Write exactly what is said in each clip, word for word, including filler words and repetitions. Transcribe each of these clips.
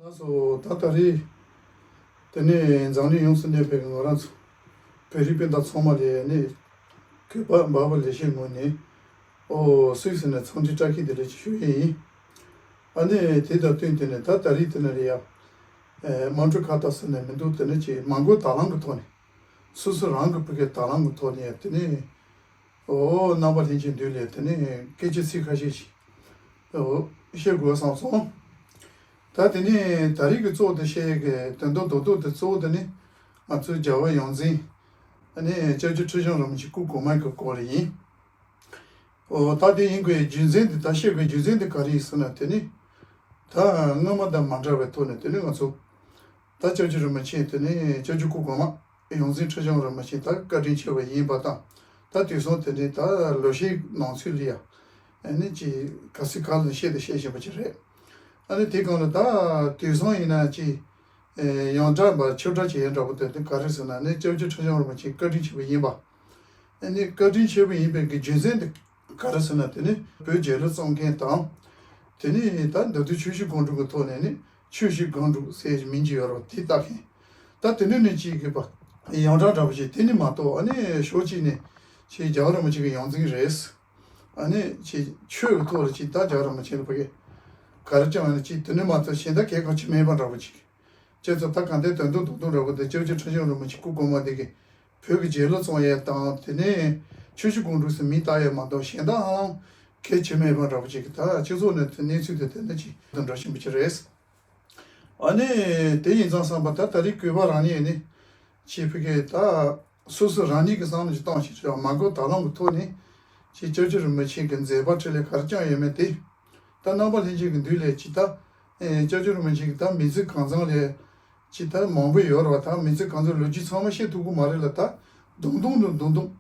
ལགས་སོ། ད་ད་རེས་དེ་ནས་འཛམ་གླིང་ཡོངས་སུ་གནས་པའི་ང་རང་ཚོ་བོད་རིགས་སྤུན་ཟླ་ཚང་མ་ལ་ནི་གུས་པ་འབའ་པ་ལེགས་བཤད་ངོས་ནས་ཨོ་སུད་སི་ནས་འཚམས་འདྲི་བཀྲ་ཤིས་བདེ་ལེགས་ཞུ་ཡས་ཡིན། ཨ་ནི་དེ་དང་བསྟུན་དེ་ནས་ད་ད་རེས་དེ་ནས་ལ་ཡ་དམངས་ཁྲོད་ཁ་བཏགས་ཟེར་ནས་མི་འདུག་དེ་ནས་ཅིག་མ་མགོ་དང་བླངས་ཀྱི་ཐོག་ནས་སོ་སོ་རང་གི་བུ་གའི་དང་བླངས་ཀྱི་ཐོག་ནས་དེ་ནས། ཨོ་རྣམ་པ་ལྷན་རྒྱས་འདུས་ལས་དེ་ནས་སྐད་ཆ་ཚིག་ཁ་ཤས་ཤིག་ཨོ་བཤད་དགོས་བསམ་སོང་། ད་དེ་ནས་ད་རེས་ཀྱི་གཙོ་བོ་དེ་བཤད་ཡས་ཀྱི་དོན་དག་རྡོག་རྡོག་དེ་གཙོ་བོ་དེ་ནི་ང་ཚོའི་རྒྱལ་བ་ཡོངས་འཛིན་ཨ་ནི་སྐྱབས་རྗེ་ཁྲི་བྱང་རིན་པོ་ཆེ་སྐུ་གོང་མ་གི་སྐོར་ཡིན། ཨོ་ད་དེ་ཡིན་དགོས་རྒྱུ་མཚན་དེ་ད་བཤད་དགོས་རྒྱུ་མཚན་དེ་ག་རེ་ཡིན་ཟེར་ན་དེ་ནི་ད་སྔོན་མ་དང་མ་འདྲ་བའི་ཐོག་ནས་དེ་ནི་ང་ཚོ་ད་སྐྱབས་རྗེ་རིན་པོ་ཆེ་དེ་ནི་སྐྱབས་རྗེ་སྐུ་གོང་མ་ཡོངས་འཛིན་ཁྲི་བྱང་རིན་པོ་ཆེ་ད་བཀའ་དྲིན་ཆེ་བ་ཡིན་པ་དང་། ད་དུས་སང་དེ་འདྲའི་ད་ལོ་ཤས་ནང་ཚུད་ལ་ཡ་ཨ་ནི་ཅིག་ག་ཚོད་ག་ལ་བཤད་དེ་བཤད་བཞིན་པ་ཅིག་རེད། ཨ་ནི་དེ་གང་ལ་ད་དུས་སང་ཡིན་ན་ཅིག་ཡོངས་གྲགས་པ་ཆོས་གྲགས་ཅིག་ཡིན་འདྲ་པོ་དེ་དེ་ག་རེ་ཟེར་ན་ནི་སྐྱབས་རྗེ་ཁྲི་བྱང་རིན་པོ་ཆེ་བཀའ་དྲིན་ཆེ་བ་ཡིན་པ། ཨ་ནི་བཀའ་དྲིན་ཆེ་བ་ཡིན་པའི་གི་རྒྱུ་མཚན་དེ་ག་རེ་ཟེར་ན་དེ་ནི་བོད་རྒྱལ་ལོ་བརྩམས་མཁན་དང་། དེ་ནི་ད་མདོ་སྟོད་ཆུ་བཞི་སྒང་དྲུག་གི་ཐོག་ནས་ནི་ཆུ་བཞི་སྒང་དྲུག་ཟེར་མིང་ཅིག་ཡོད་རེད་དེ་ལྟ་མཁན། ད་དེ་འདྲ་ནི་གཅིག་གི་པ་ཡོངས་གྲགས་འདྲ་པོ་ཞིག་དེ་ནི་མ་གཏོགས་ཨ་ནི་ཕྱོགས་གཅིག་ནས་ཅིག་རྒྱལ་བ་རིན་པོ་ཆེ་གི་ཡོངས་འཛིན་རེད། ཨ་ནི་ཅིག་ཆོས་ཀྱི་ཐོག་ལ་ཅིག་ད་རྒྱལ་བ་རིན་པོ་ཆེ་ལ་ཕ་གི་ག་རེ་ཅང་ཨ་ནི་ཅིག་དེ་ནི་མ་གཏོགས་གཞན་དག་གལ་གང་ཅི་མེད་པ་འདྲ་པོ་ཅིག་ཁྱེད་ཚོ་ད་གང་ལྟར་དོན་དུ་རྡོག་རྡོག་འདྲ་པོ་དེ་སྐྱབས་རྗེ་ཁྲི་བྱང་རིན་པོ་ཆེ་སྐུ་གོང་མ་དེ་གི་བོད་ཀྱི་རྒྱལ་ལོ་བརྩམས་ཡས་དང་དེ་ནས་ཆུ་བཞི་སྒང་དྲུག་ཟེར་མིང་བཏགས་ཡས་མ་གཏོགས་གཞན་དག་ཧ་ལམ་གལ་ཆེ་མེད་པ་འདྲ་པོ་ཅིག་གི་ད་སྤྱི་ཚོགས་ནས་དེ་གནས་ཚུལ་དེ་དེ་འདྲ་ཅིག་དང་འདྲ་བཞིན་པ་ཅིག་རེད། ཨ་ནི་དེ་ཡིན་ཙང་བསམ་པ་ད་ད་རེས་གུས་པ་རང་ཉིད་ནི་ཅིག་ཕ་གི་ད་སོ་སོ་རང་ཉིད་ཀྱི་བསམ་བློ་ཅིག་བཏང་ཞིག་ཅིག་མ་གོ་ད་ལམ་གྱི་ཐོག་ནས་ཅིག་སྐྱབས་རྗེ་རིན་པོ་ཆེ་གི་མཛད་པ་འཕྲིན་ལས་ག་རེ་ཅང་ཡོད་མེད་དེ། ད་རྣམ་པ་ལྷན་རྒྱས་ཀྱི་མདུན་ལས་ཅིག་ད་ཨེ་སྐྱབས་རྗེ་རིན་པོ་ཆེ་གི་ད་མི་ཚེ་གང་ཚང་ལས་ཅིག་ད་མང་པོ་ཡོད་རེད་བ། ད་མི་ཚེ་གང་ཚང་ལོ་རྒྱུས་ཚང་མ་བཤད་ཐུབ་ཀྱི་མ་རེད་ལ། ད་དུང་དུང་དུ་དུང་དུང་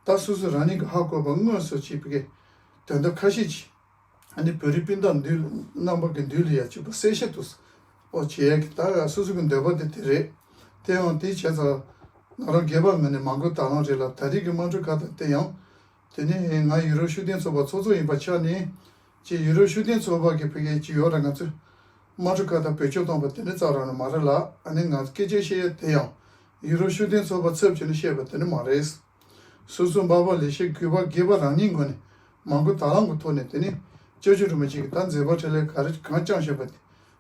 ད་སོ་སོ་རང་ཉིད་ཀྱི་ཧ་གོ་བ་དངོས་སུ་ཅིག་ཕ་གི་དོན་དག་ཁ་ཤས་ཅིག་ཨ་ནི་བོད་རིགས་སྤུན་ཟླ་མདུན་རྣམ་པ་གི་མདུན་ལ་ཡ་ཅིག་པ་གསལ་བཤད་དུ་ཨོ་བྱེད་ཡ་གི་ད་སོ་སོ་གི་འདོད་པ་དེ་དེ་རེད། དེ་ཡང་དེ་བྱས་ཙང་ང་རང་སྒེར་པ་ངོས་ནས་མ་གོ་ད་ལམ་རེད་ལ། ད་རེས་ཀྱི་དམངས་ཁྲོད་ཁ་བརྡ་དེ་ཡང་དེ་ནི་ང་ཡུ་རོབ་ཤུགས་ལྡན་ཚོགས་པ་ཚོགས་གཙོ་ཡིན་པ་ཆ་ནས་ཅིག་ཡུ་རོབ་ཤུགས་ལྡན་ཚོགས་པ་གི་ཕ་གི་ཅིག་ཡོད་ར། ང་ཚོས་དམངས་ཁྲོད་ཁ་བརྡ་བེད་སྤྱོད་བཏང་པ་དེ་ནི་རྩ་རང་ནས་མ་རེད་ལ། ཨ་ནི་ང་སྐད་ཆ་བཤད་ཡ་དེ་ཡང་ཡུ་རོབ་ཤུགས་ལྡན་ཚོགས་པ་ཚབ་བྱས་ནས་བཤད་པ་དེ་ནི་མ་རེད། སོ་སོ་འབའ་པ་ལེགས་བཤད་གུས་པ་དགྱེས་པ་རང་ཉིད་ངོས་ནས་མ་མགོ་ད་ལམ་གྱི་ཐོག་ནས་དེ་ནི་སྐྱབས་རྗེ་རིན་པོ་ཆེ་གི་ད་མཛད་པ་འཕྲིན་ལས་ག་རེ་གང་བསྐྱངས་བཞག་པ་དེ་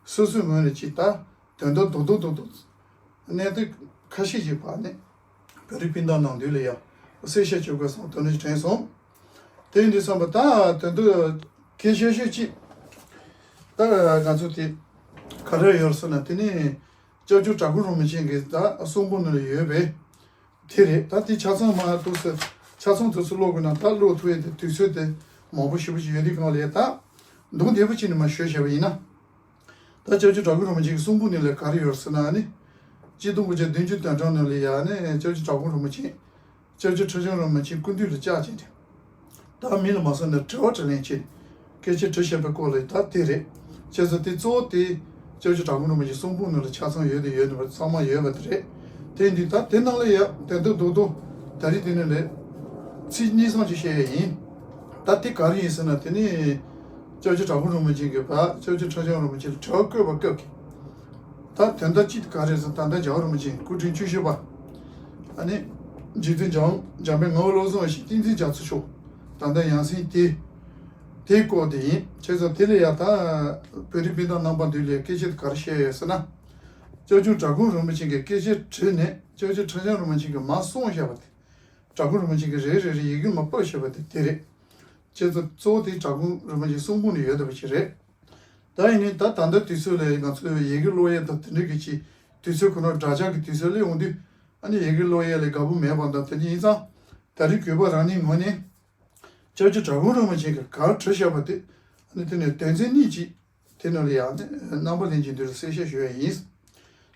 སོ་སོའི་ངོས་ནས་ཅིག་ད་དོན་དག་རྡོག་རྡོག་རྡོག་རྡོག་གནད་དོན་ཁ་ཤས་ཤིག་བར་ནས་བོད་རིགས་སྤུན་ཟླ་རྣམས་མདུན་ལ་ཡང་གསལ་བཤད་བྱེད་དགོས་བསམ་དོན་ནི་དྲན་སོང་། དེ་ཡིན་དུས་བསམ་པ་ད་དོན་དུ་གལ་ཆེ་ཤོས་ཅིག་ད་ང་ཚོ་དེ་ག་རེ་ཡོད་ཟེར་ན་དེ་ནི་སྐྱབས་རྗེ་གྲགས་པ་རིན་པོ་ཆེ་གི་ད་གསུང་འབུམ་ནང་ལ་ཡོད་པས། དེ་རེད། ད་དེ་ཆ་ཚང་མ་འདུག་ཟེར། ཆ་ཚང་དུས་སུ་ཀློག་དགོས་ན་ད་ཀློག་ཐུབ་ཡས་དེ་དུས་ཚོད་དེ་མང་པོ་ཞེ་པོ་ཞིག་ཡོད་དུས་གང་ལས་ད་མདོ་འདི་པོ་ཅིག་ནས་མར་ཞུས་བྱས་པ་ཡིན་ན། ད་སྐྱབས་རྗེ་གྲགས་པ་རིན་པོ་ཆེ་གི་གསུང་འབུམ་ནང་ལ་ག་རེ་ཡོད་ཟེར་ན་ནི། སྤྱི་སྟོང་དགུ་བརྒྱ་བདུན་ཅུ་དོན་གྲངས་ནང་ལ་ཡ་ནི་སྐྱབས་རྗེ་གྲགས་པ་རིན་པོ་ཆེ། སྐྱབས་རྗེ་ཁྲི་བྱང་རིན་པོ་ཆེ་སྐུ་མདུན་ལ་བཅར་བྱས་ཏེ། ད་མི་ལ་མ་སོང་ནས་དྲི་བ་དྲིས་ལན་བྱས་ནས་སྐད་ཆ་དྲི་བཤད་པའི་སྐོར་ལ་ད་དེ་རེད། བྱས་ཙང་དེ་གཙོ་བོ་དེ་སྐྱབས་རྗེ་གྲགས་པ་རིན་པོ་ཆེ་གསུང་འབུམ་ནང་ལ་ཆ་ཚང་ཡོད་དེ་ཡོད་དེ་ཚང་མ་ཡོད་པ་དེ་རེད། དེ་འདི་ད་དེ་ནང་ལ་ཡ་དོན་དག་རྡོག་རྡོག་ད་རེས་དེ་ནས་ལས་ཚིག་གཉིས་གསུམ་ཅིག་བཤད་ཡས་ཡིན། ད་དེ་ག་རེ་ཡིན་ཟེར་ན་དེ་ནི་སྐྱབས་རྗེ་གྲགས་པ་རིན་པོ་ཆེ་གིས་ཕར་སྐྱབས་རྗེ་ཁྲི་བྱང་རིན་པོ་ཆེ་ལ་དྲི་བ་བཀོད་པ་སྐབས་ཀྱི། ད་དོན་དག་གཅིག་དེ་ག་རེ་ཟེར་ད་ལྟ་རྒྱལ་བ་རིན་པོ་ཆེ་སྐུ་ཕྲེང་བཅུ་བཞི་པ། ཨ་ནི། རྗེ་བཙུན་འཇམ་འཇམ་དཔལ་ངག་དབང་བློ་བཟང་ཡེ་ཤེས་བསྟན་འཛིན་རྒྱ་མཚོ་མཆོག་ད་ལྟ་ཡང་སྲིད་དེ། དེའི་སྐོར་དེ་ཡིན། བྱས་ཙང་དེ་ལས་ཡ་ད་བོད་རིགས་སྤུན་ཟླ་རྣམ་པ་འདུས་ལས་སྐད་ཆ་དེ་ག་རེ་བཤད་ཡོད་ཟེར་ན། སྐྱབས་རྗེ་གྲགས་པ་རིན་པོ་ཆེ་གིས་སྐད་ཆ་དྲིས་ནས་སྐྱབས་རྗེ་ཁྲི་བྱང་རིན་པོ་ཆེ་གིས་མར་གསུངས་བཞག་པ་དེ། གྲགས་པ་རིན་པོ་ཆེ་གིས་རེ་རེ་རེ་ཡི་གེ་མར་ཕབ་བཞག་པ་དེ་དེ་རེད། བྱས་ཙང་གཙོ་བོ་དེ་གྲགས་པ་རིན་པོ་ཆེ་གསུང་འབུམ་ནས་ཡོད་བསྡད་པ་ཞིག་རེད། ད་ཡིན་ནའི་ད་ད་ལྟ་དུས་ཚོད་ལ་ང་ཚོས་ཡི་གེ་ཀློག་ཡས་དང་དེ་འདྲ་གི་ཅིག་དུས་ཚོད་ཁོ་ན་འདྲ་ཆགས་ཀྱི་དུས་ཚོད་སླེབས་ཡོང་དུས་ཨ་ནི་ཡི་གེ་ཀློག་ཡས་ལ་དགའ་པོ་མེད་པ་འདྲ་དེ་འདྲ་ཡིན་ཙང་། ད་རེས་གུས་པ་རང་ཉིད་ངོས་ནས་སྐྱབས་རྗེ་གྲགས་པ་རིན་པོ་ཆེ་གིས་ག་རེ་བྲིས་བཞག་པ་དེ་ཨ་ནི་དེ་ནས་དོན་ཚན་གཉིས་ཅིག་དེ་ནང་ལ་ཡང་ཨ་ནི་རྣམ་པ་ལྷན་རྒྱས་འདི་ལ་གསལ་བཤད་ཞུ་ཡས་ཡིན།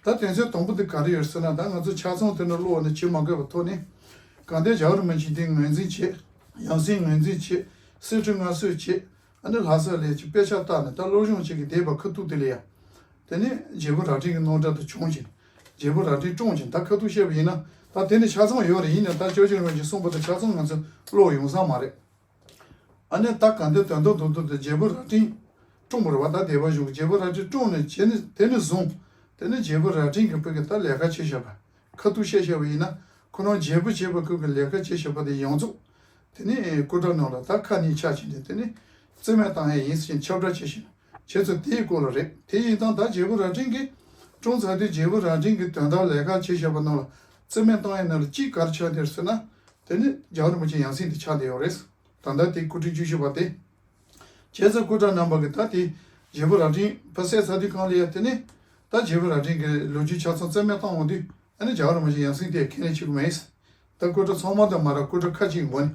ད་དོན་ཚན་དང་པོ་དེ་ག་རེ་ཡོད་ཟེར་ན་ད་ང་ཚོ་ཆ་ཚང་དེ་ནས་ཀློག་ནས་བྱེད་མ་དགོས་པའི་ཐོག་ནས་གང་ལྟར་རྒྱལ་བ་རིན་པོ་ཆེ་འདི་ངོས་འཛིན་བྱེད། ཡང་སྲིད་ངོས་འཛིན་བྱེད། གསེར་ཁྲི་མངའ་གསོལ་བྱེད། ཨ་ནི་ལྷ་ས་ལ་ཅིག་དཔེ་ཆ་བལྟས་ནས་ད་སློབ་སྦྱོང་བྱེད་ཀྱི་བསྡད་པ་ཁ་ཐུག་དེ་ལ་ཡ། དེ་ནས་རྒྱལ་པོ་རྭ་སྒྲེང་གི་རྣམ་གྲངས་དེ་བྱུང་ཞིང་། རྒྱལ་པོ་རྭ་སྒྲེང་བཀྲོངས་ཤིང་ད་ཁ་ཐུག་བཤད་པ་ཡིན་ན། ད་དེ་ནི་ཆ་ཚང་ཡོད་རེད། ཡིན་ནའི་ད་སྐྱབས་རྗེ་རིན་པོ་ཆེས་གསུངས་པ་དེ་ཆ་ཚང་ང་ཚོས་ཀློག་ཡོང་ས་མ་རེད། ཨ་ནི་ད་གང་ལྟར་དོན་དག་རྡོག་རྡོག་དེ་རྒྱལ་པོ་རྭ་སྒྲེང་ བཀྲོངས་པ་རེད་བ། ད་སྡེ་པ་གཞུང་གིས་རྒྱལ་པོ་རྭ་སྒྲེང་བཀྲོངས་ནས་བྱས་ནས་དེ་ནས་བཟུང་། དེ་ནས་རྒྱལ་པོ་རྭ་སྒྲེང་གིས་བོད་ཀྱི་ད་ལས་ཀ་བྱས་བཞག་པ། ཁ་ཐུག་བཤད་བཞག་པ་ཡིན་ན། ཁོ་རང་རྒྱལ་པོ་བྱས་པ་ཁོ་གི་ལས་ཀ་བྱས་བཞག་པ་དེ་ཡོངས་རྫོགས། དེ་ནས་སྐུ་དྲག་རྣམས་ལ་ད་ཁ་གཉིས་ཆགས་བྱས་ནས་དེ་ནས་རྩིས་མེད་བཏང་ཡས་ཡིན་ཟེར་ཁྱབ་བསྒྲགས་བྱས་ཤིང་བྱས་ཚུལ་དེའི་སྐོར་ལ་རེད། དེ་ཡིན་ཙང་ད་རྒྱལ་པོ་རྭ་སྒྲེང་གིས་བཀྲོངས་ཚར་དུས་རྒྱལ་པོ་རྭ་སྒྲེང་གིས་དོན་དག་ལས་ཀ་བྱས་བཞག་པ་རྣམས་ལ་རྩིས་མེད་བཏང་ཡས་ནང་ལ་གཅིག་ག་རེ་ཆགས་བསྡད་ཟེར་ན། དེ་ནས་རྒྱལ་བ་རིན་པོ་ཆེ་ཡང་སྲིད་དེ་ཆགས་བསྡད་ཡོད་རེད། ད་ལྟ་དེ་སྐུ་ཕྲེང་བཅུ་བཞི་པ་དེ། བྱས་ཙང་སྐུ་དྲག་རྣམ་པ་གིས་ད་དེ་རྒྱལ་པོ་རྭ་སྒྲེང་ཕར་བསད་ཚར་དུས་གང་ལ་ཡ། དེ་ནས་ད་རྒྱལ་པོ་རྭ་སྒྲེང་གི་ལོ་རྒྱུས་ཆ་ཚང་རྩིས་མེད་བཏང་འོང་དུས། ཨ་ནི་རྒྱལ་བ་རིན་པོ་ཆེ་ཡང་སྲིད་དེ་ཁས་ལེན་བྱེད་ཀྱི་མེད། ད་སྐུ་དྲག་ཚང་མ་དང་མ་ར་སྐུ་དྲག་ཁ་ཅིག་ངོ་ནས།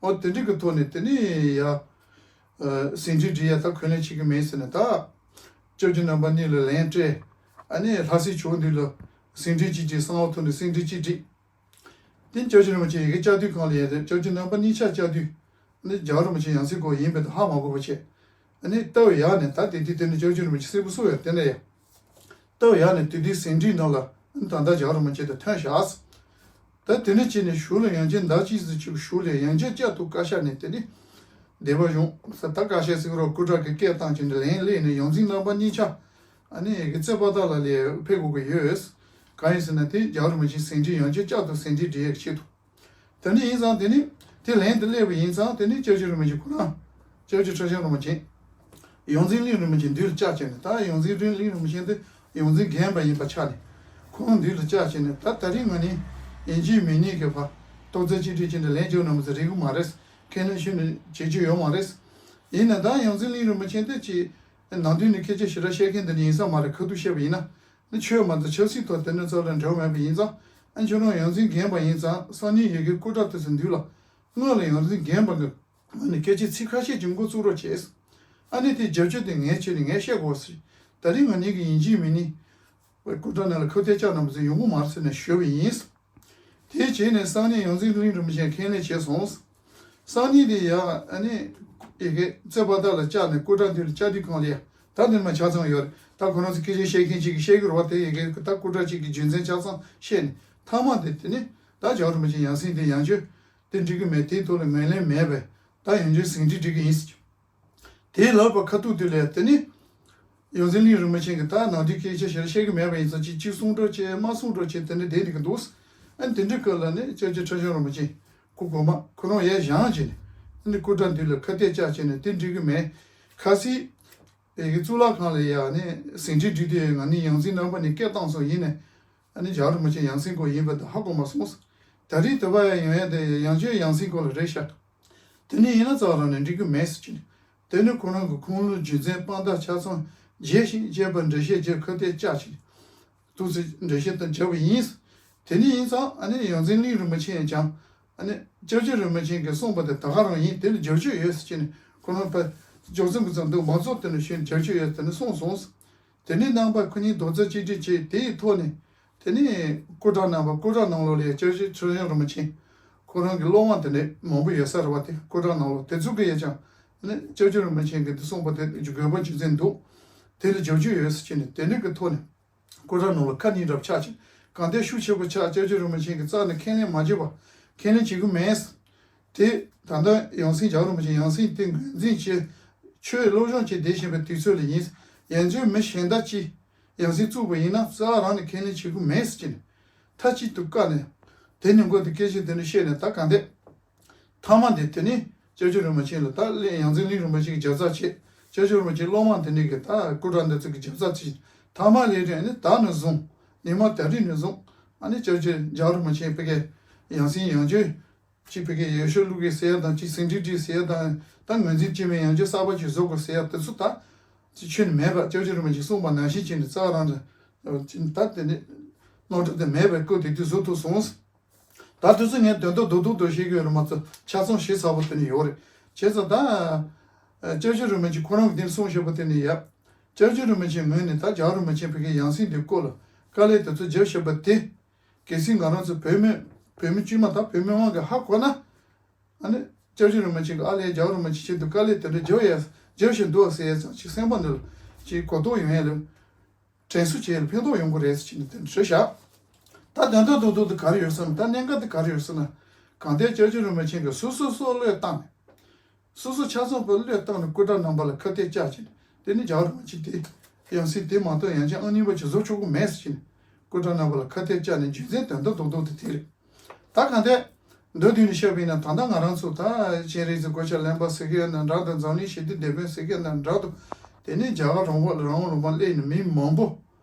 འོ་དེ་འདྲ་གི་ཐོག་ནས་དེ་ནས་ཡ། ཟིན་བྲིས་བྲིས་ཡ་ད་ཁས་ལེན་བྱེད་ཀྱི་མེད་ཟེར་ནས་ད། སྐྱབས་རྗེ་རྣམ་པ་གཉིས་ལ་ལན་སྤྲད། ཨ་ནི་ལྷ་སྲས་ཇོ་བོ་འདི་ལ་ཟིན་བྲིས་གཅིག་བྲིས། གསང་བ་ཐོག་ནས་ཟིན་བྲིས་གཅིག་བྲིས། དེ་སྐྱབས་རྗེ་རིན་པོ་ཆེ་ཡི་གེ་བཅར་དུས་གང་ལ་ཡ། སྐྱབས་རྗེ་རྣམ་པ་གཉིས་ཆ་བཅར་དུས། ཨ་ནི་རྒྱལ་བ་རིན་པོ་ཆེ་ཡང་སྲིད་སྐོར་ཡིན་པའི་ད་ཧ་མ་གོ་བ་བྱས། ཨ་ནི་སྟབས་ཡག་ནས་ད་དེ་དུས་དེ་ནས་སྐྱབས་རྗེ་རིན་པོ་ཆེ་སྲས་པོ་སུ་ཡོད་དེ་འདྲ་ཡ། སྟབས་ཡག་ནས་དེ་དུས་ཟིན་བྲིས་ནང་ལ་ཨ་ནི་ད་ལྟ་རྒྱལ་བ་རིན་པོ་ཆེ་དེ་ཐོན་བཞག་ད་དེ་ནས་བྱས་ནས་གཞུག་ལ་ཡང་བསྐྱར་ཟླ་གཅིག་ཙམ་ཅིག་གཞུག་ལ་ཡང་བསྐྱར་བཅའ་སྡོད་བཀའ་ཤག་ནས་དེ་ནས་སྡེ་པ་གཞུང་ད་བཀའ་ཤག་ཟེར་གི་རོ། སྐུ་དྲག་གི་སྐད་བཏང་བྱས་ནས་ལན་སླེབས་ནས་ཡོངས་འཛིན་རྣམ་པ་གཉིས་ཆ་ཨ་ནི་ཡི་གེ་རྩོད་པ་དག་ལ་ལས་ཕེབས་དགོས་ཀྱི་ཡོད། གང་ཡིན་ཟེར་ན་དེ་རྒྱལ་བ་རིན་པོ་ཆེ་ཟིན་བྲིས་ཡང་བསྐྱར་བཅའ་སྡོད་ཟིན་བྲིས་འབྲི་ཡག་ཆེད་དུ། དེ་འདྲ་ཡིན་ཙང་དེ་ནི་དེ་ལན་དུ་སླེབས་པ་ཡིན་ཙང་དེ་ནི་སྐྱབས་རྗེ་རིན་པོ་ཆེ་ཁོ་རང་། སྐྱབས་རྗེ་ཁྲི་བྱང་རིན་པོ་ཆེ། ཡོངས་འཛིན་གླིང་རིན་པོ་ཆེ་མདུན་ལ་བཅར་བྱས་ནས། ད་ཡོངས་འཛིན་གླིང་རིན་པོ་ཆེ་འདི་ཡོངས་འཛིན་རྒན་པ་ཡིན་པ་ཆ་ནས་ཁོང་མདུན་ལ་བཅར་བྱས་ནས། ད་ད་རིང་ང་ནི་ཡིན་གཅིག་མིན་གཉིས་ཀྱི་བར་ཏོག་ཙམ་གཅིག་སྒྲིལ་བྱས་ནས་ལན་རྒྱག་གནང་མི་ཚོ་རིག་གི་མ་རེད། ཁས་ལེན་ཞུས་ནས་བྱེད་རྒྱུ་ཡོད་མ་རེད། ཡིན་ན་ད་ཡོངས་འཛིན་གླིང་རིན་པོ་ཆེ་འདི་ཅིག་ནང་དོན་ནི་སྐད་ཆ་ཞེ་དྲག་བཤད་མཁན་འདི་ནི་ཡིན་ས་མ་རེད། ཁ་ཐུག་བཤད་པ་ཡིན་ན། ནི་ཆོས་མ་གཏོགས་ཆབ་སྲིད་ཐོག་དེ་འདྲ་ཚོ་ལ་འབྲེལ་བ་མེད་པ་ཡིན་ཙང་། ཨ་ཁྱོད་རང་ཡོངས་འཛིན་རྒན་པ་ཡིན་ཙང་སང་ཉིན་ཡི་གེ་སྐུ་དྲག་དེ་ཚོའི་མདུན་ལ། སྔོན་ལ་ཡོངས་འཛིན་རྒན་པ་གི་ངོས་ནས་སྐད་ཆ་ཚིག་ཁ་ཤས་ཀྱི་མགོ་བཙུགས་རོགས་བྱས། ཨ་ནི་དེ་རྒྱབ་སྐྱོར་དེ་ངས་བྱས་ནས་ངས་བཤད་དགོས་ཟེར། ད་རིང་ང་གཉིས་ཀྱི་ཡིན་གཅིག་མིན་གཉིས། སྐུ་དྲག་ནང་ལ་ཁ་གཏད་བཅག་གནང་བ་ཚོ་ཡོང་གི་མ་རེད་ཟེར་ནས་ཞུས་པ་ཡིན། དེ་བྱས་ནས་སང་ཉིན་ཡོངས་འཛིན་གླིང་རིན་པོ་ཆེས་ཁས་ལེན་བྱས་སོང་། སང་ཉིན་དེ་ཡ་ཨ་ནི་ཡི་གེ་རྩོད་པ་དག་ལ་བཅར་ནས་སྐུ་དྲག་མདུན་ལ་བཅར་དུས་གང་ལ་ཡ། ད་འདིར་མ་ཆ་ཚང་ཡོད་རེད། ད་ཁོ་རང་ཚོ་སྐད་ཆ་བཤད་མཁན་གཅིག་གིས་བཤད་གི་རེད་བ། དེ་ཡི་གེ་ད་སྐུ་དྲག་གཅིག་གིས་རྒྱུ་མཚན་ཆ་ཚང་བཤད་ནས། མཐའ་མ་དེ་དེ་ནི་ད་རྒྱལ་བ་རིན་པོ་ཆེ་ཡང་སྲིད་དེ་ཡང་བསྐྱར་དེ་འགྲིག་གི་མེད། དེའི་ཐོག་ལ་ངོས་ལེན་མེད་པས་ད་ཡང་བསྐྱར་ཟིན་བྲིས་འབྲི་གི་ཡིན་ཟེར། དེའི་ལབ་པ་ཁ་ཐུག་དེ་ལས་དེ་ནི། ཡོངས་འཛིན་གླིང་རིན་པོ་ཆེ་གིས་ད་ནང་དོན་སྐད་ཆ་ཞེ་དྲག་བཤད་གི་མེད་པ་ཡིན་ཙང་། གཅིག་གཅིག་གསུང་རོགས་བྱེད། མ་གསུང་རོགས་བྱེད། དེ་འདྲ་བསྡད་ཀྱི་འདུག་ཨ་ནི་དེ་འདྲའི་སྐབས་ལ་ནི་སྐྱབས་རྗེ་ཁྲི་བྱང་རིན་པོ་ཆེ་ཁོ་གོང་མ་ཁོ་རང་ཡར་བཞེངས་བྱས་ནས། ཨ་ནི་སྐུ་དྲག་མདུན་ལ་ཁ་གཏད་བཅག་བྱས་ནས་དེ་འགྲིག་གི་མེད། ཁ་སང་ཡི་གེ་གཙུག་ལག་ཁང་ལ་ཡ་ནི་ཟིན་བྲིས་བྲིས་དུས་ང་ནི་ཡོངས་འཛིན་རྣམ་པ་གཉིས་སྐད་བཏང་སོང་། ཡིན་ནའི་ཨ་ནི་རྒྱལ་བ་རིན་པོ་ཆེ་ཡང་སྲིད་སྐོར་ཡིན་པ་དེ་ཧ་གོ་མ་སོང་། ད་རེས་དེ་བ་ཡ་ཡོང་ཡ་དེ་ཡང་བསྐྱར་ཡང་སྲིད་སྐོར་ལ་རེད་ཤག་དེ་ནས་ཡིན་ན་རྩ་བ་རང་ནས་འགྲིག་གི་མེད་ཟེར་གྱི་ནས། དེ་ནས་ཁོ་རང་གི་ཁུངས་ལུང་རྒྱུ་མཚན་དཔང་རྟགས་ཆ་ཚང་བརྗེ་ཞིང་། བརྗེས་པར་འགྲེལ་བཤད་བརྒྱབ། ཁ་གཏད་བཅག་བྱས་ནས་ཐུགས་རྗེ་འགྲེལ་བཤད་དང་བརྒྱབ་པ་ཡིན། དེ་ནས་ཡིན་ཙང་ཨ་ནི་ཡོངས་འཛིན་གླིང་རིན་པོ་ཆེ་ཡང་ཀྱང་། ཨ་ནི་སྐྱབས་རྗེ་རིན་པོ་ཆེ་གིས་གསུངས་པ་དེ་ད་ག་རང་ཡིན། དེ་ལ་རྒྱབ་སྐྱོར་ཡོད་ཟེར་གྱི་ནས། ཁོ་རང་ཕར་ཅོག་ཙེ་འགོ་ཚུགས་འདུག་མ་ཚོགས་དེ་ནས་ཞུས་ནས་རྒྱབ་སྐྱོར་ཡོད་དེ་ནས་གསུངས་སོང་། དེ་ནས་རྣམ་པ་ཁོ་གཉིས་རྡོག་རྩ་གཅིག་སྒྲིལ་བྱས། དེའི་ཐོག་ནས་དེ་ནས་སྐུ་དྲག་རྣམ་པ། སྐུ་དྲག་ནང་ལོགས་ལ་ཡ་སྐྱབས་རྗེ་ཁྲི་བྱང་རིན་པོ་ཆེ་ཁོ་རང་གི་སློབ་མ་དེ་འདྲ་མང་པོ་ཡོད་ས་རེད་བ། དེ་སྐུ་དྲག་ནང་ལོགས་དེ་ཚོ་གིས་ཡ་ཀྱང་ནི་སྐྱབས་རྗེ་རིན་པོ་ཆེ་གིས་འདི་གསུངས་པ་དེ་དགོས་པ་རྒྱུ་མཚན་འདུག་དེ་ལ་རྒྱབ་སྐྱོར་ཡོད་ཟེར་གྱི་ནས། དེ་འདྲ་གི་ཐོག་ནས་སྐུ་དྲག་ནང་ལ་ཁ་གཉིས་འདྲ་ཆགས་ཀྱི། གང་ལྟར་ཤུགས་ཆེ་པོ་ཆགས། སྐྱབས་རྗེ་རིན་པོ་ཆེ་གིས་རྩ་ནས་ཁས་ལེན་མ་བྱས་པ། ཁས་ལེན་བྱེད་ཀྱི་མེད། དེ་ད་ལྟ་ཡང་སྲིད་རྒྱལ་བ་རིན་པོ་ཆེ་ཡང་སྲིད་དེ་ངོས་འཛིན་བྱས། ཆོས་སློབ་སྦྱོང་བྱས་བསྡད་བཞིན་པའི་དུས་ཚོད་ལ་ཡིན། ཡང་བསྐྱར་མི་གཞན་དག་ཅིག་ཡང་སྲིད་བཙུགས་པ་ཡིན་ན་རྩ་བ་རང་ནས་ཁས་ལེན་བྱེད་ཀྱི་མེད་ཟེར་གྱི་ནས། མཐའ་གཅིག་ཏུ་བཀག་ནས། དེ་ནས་འགོ་དེ་སྐད་ཆ་དེ་འདྲ་བཤད་ནས། ད་གང་ལྟར་མཐའ་མ་དེ་དེ་ནས་སྐྱབས་རྗེ་རིན་པོ་ཆེ་ལ་ད་གླིང་ཡང་སྲིད་གླིང་རིན་པོ་ཆེ་གིས་རྒྱབ་རྩ་བྱས། སྐྱབས་རྗེ་རིན་པོ་ཆེའི་སློབ་མ་དེ་འདྲ་གིས་ད་སྐུ་དྲག་འདི་ཚོ་གིས་རྒྱབ་རྩ་བྱས། མཐའ་མ་ལས་རིང་ནི་ད་ནས་བཟུང་། ཉི་མ་ད་རེས་ནས་བཟུང་ཨ་ནི་སྐྱབས་རྗེ་རྒྱལ་བ་རིན་པོ་ཆེ་ཕ་གིར་ཡང་སྲིད་ཡང་བསྐྱར་ཅིག་ཕ་གིར་འོས་ཤོག་བླུག་གི་ཟེར་ཡ་དང་། ཅིག་ཟིན་བྲིས་བྲིས་ཟེར་ཡ་དང་། ད་ངོས་འཛིན་བྱེད་མིན་ཡང་བསྐྱར་གསར་པ་ཅིག་བཟོ་དགོས་ཟེར་ཡ་དེ་ཚོ་ད་ཅིག་ཁྱོན་ནས་མེད་པ། སྐྱབས་རྗེ་རིན་པོ་ཆེས་གསུངས་པ་ནང་བཞིན་བྱས་ནས་རྩ་བ་རང་རེད། ད་དེ་ནས་རྣམ་གྲངས་དེ་མེད་པའི་སྐབས་དེ་དུས་བཟོ་ཐུབ་སོང་། ད་དེ་ཚོ་ངས་དོན་དག་རྡོག་རྡོག་རྡོག་བཤད་ཀྱི་ཡོད་རེད་མ་གཏོགས་ཆ་ཚང་ཞིབ་ཚགས་པོ་དེ་ནས་ཡོད་རེད། བྱས་ཙང་ད་སྐྱབས་རྗེ་རིན་པོ་ཆེ་ཁོ་རང་གིས་དེ་ནས་གསུངས་བཞག་པ་དེ་ནས་ཡ། སྐྱབས་རྗེ་རིན་པོ་ཆེའི་ངོས་ནས་ད་རྒྱལ་བ་རིན་པོ་ཆེ་ཕ་གིའི་ཡང་སྲིད་འདིའི་སྐོར་ལ་དཀའ་ལས་དེ་ཚོ་བརྒྱབ་བཞག་པ་དེ། གལ་སྲིད་ང་རང་ཚོ་བོད་མི་བོད་མི་དཀྱུས་མ་དང་བོད་མི་མང་གིས་ཧ་གོ་ན། ཨ་ནི་སྐྱབས་རྗེ་རིན་པོ་ཆེ་གིས་ཨ་ལས་རྒྱལ་བ་རིན་པོ་ཆེ་ཆེད་དུ་དཀའ་ལས་དེ་འདྲ་བརྒྱབ་ཡ་བརྒྱབ་བཞིན་འདུག་ཟེར་ཡ་ཙམ་ཅིག་སེམས་པ་འདི་ལ་ཅིག་གོ་རྟོགས་ཡོང་ཡ་ལ། དྲན་གསོ་བྱེད་ཡ་ལ་ཕན་ཐོགས་ཡོང་གི་རེད་ཟེར་གྱི་ནས་དེ་འདྲ་བཤད། ད་དོན་དག་རྡོག་རྡོག་དེ་ག་རེ་ཡོད་ཟེར་ན། ད་གནད་འགག་དེ་ག་རེ་ཡོད་ཟེར་ན། གང་ལྟར་སྐྱབས་རྗེ་རིན་པོ་ཆེ་གིས་སོ་སོ་སོ་བློས་བཏང་ནས། སོ་སོ་ཆ་ཚང་པོ་བློས་བཏང་ནས་སྐུ་དྲག་རྣམ་པ་ལ་ཁ་གཏད་བཅག་བྱས་ནས། དེ་ནི་རྒྱལ་བ་རིན་པོ་ཆེ་དེ་ཡང་སྲིད་དེ་མ་གཏོགས་ཡང་ཅིན་ཨང་གཉིས་པ་ཅིག་བཟོ་ཆོག་གི་མེད་ཟེར་གྱིན། སྐུ་དྲག་རྣམ་པ་ལ་ཁ་གཏད་བཅག་ནས་རྒྱུ་མཚན་དོན་དག་རྡོག་རྡོག་དེ་དེ་རེད། ད་གང་ལྟར། མདོར་བསྡུས་ནས་བཤད་པ་ཡིན་ན་ད་ལྟ་ང་རང་ཚོ་ད་སྤྱན་རས་གཟིགས་གོ་ཆ་ལེན་པ་ཟེར་གྱི་ཡོད་ན་འདྲ་དང་འཛམ་གླིང་ཞི་བདེ་དེད་དཔོན་ཟེར་གྱི་ཡོད་ན་འདྲ་དང་། དེ་ནས་རྒྱ་གར་རང་དབང་རང་དབང་ལུང་པ་སླེབས་ནས་མི་མང་པོ།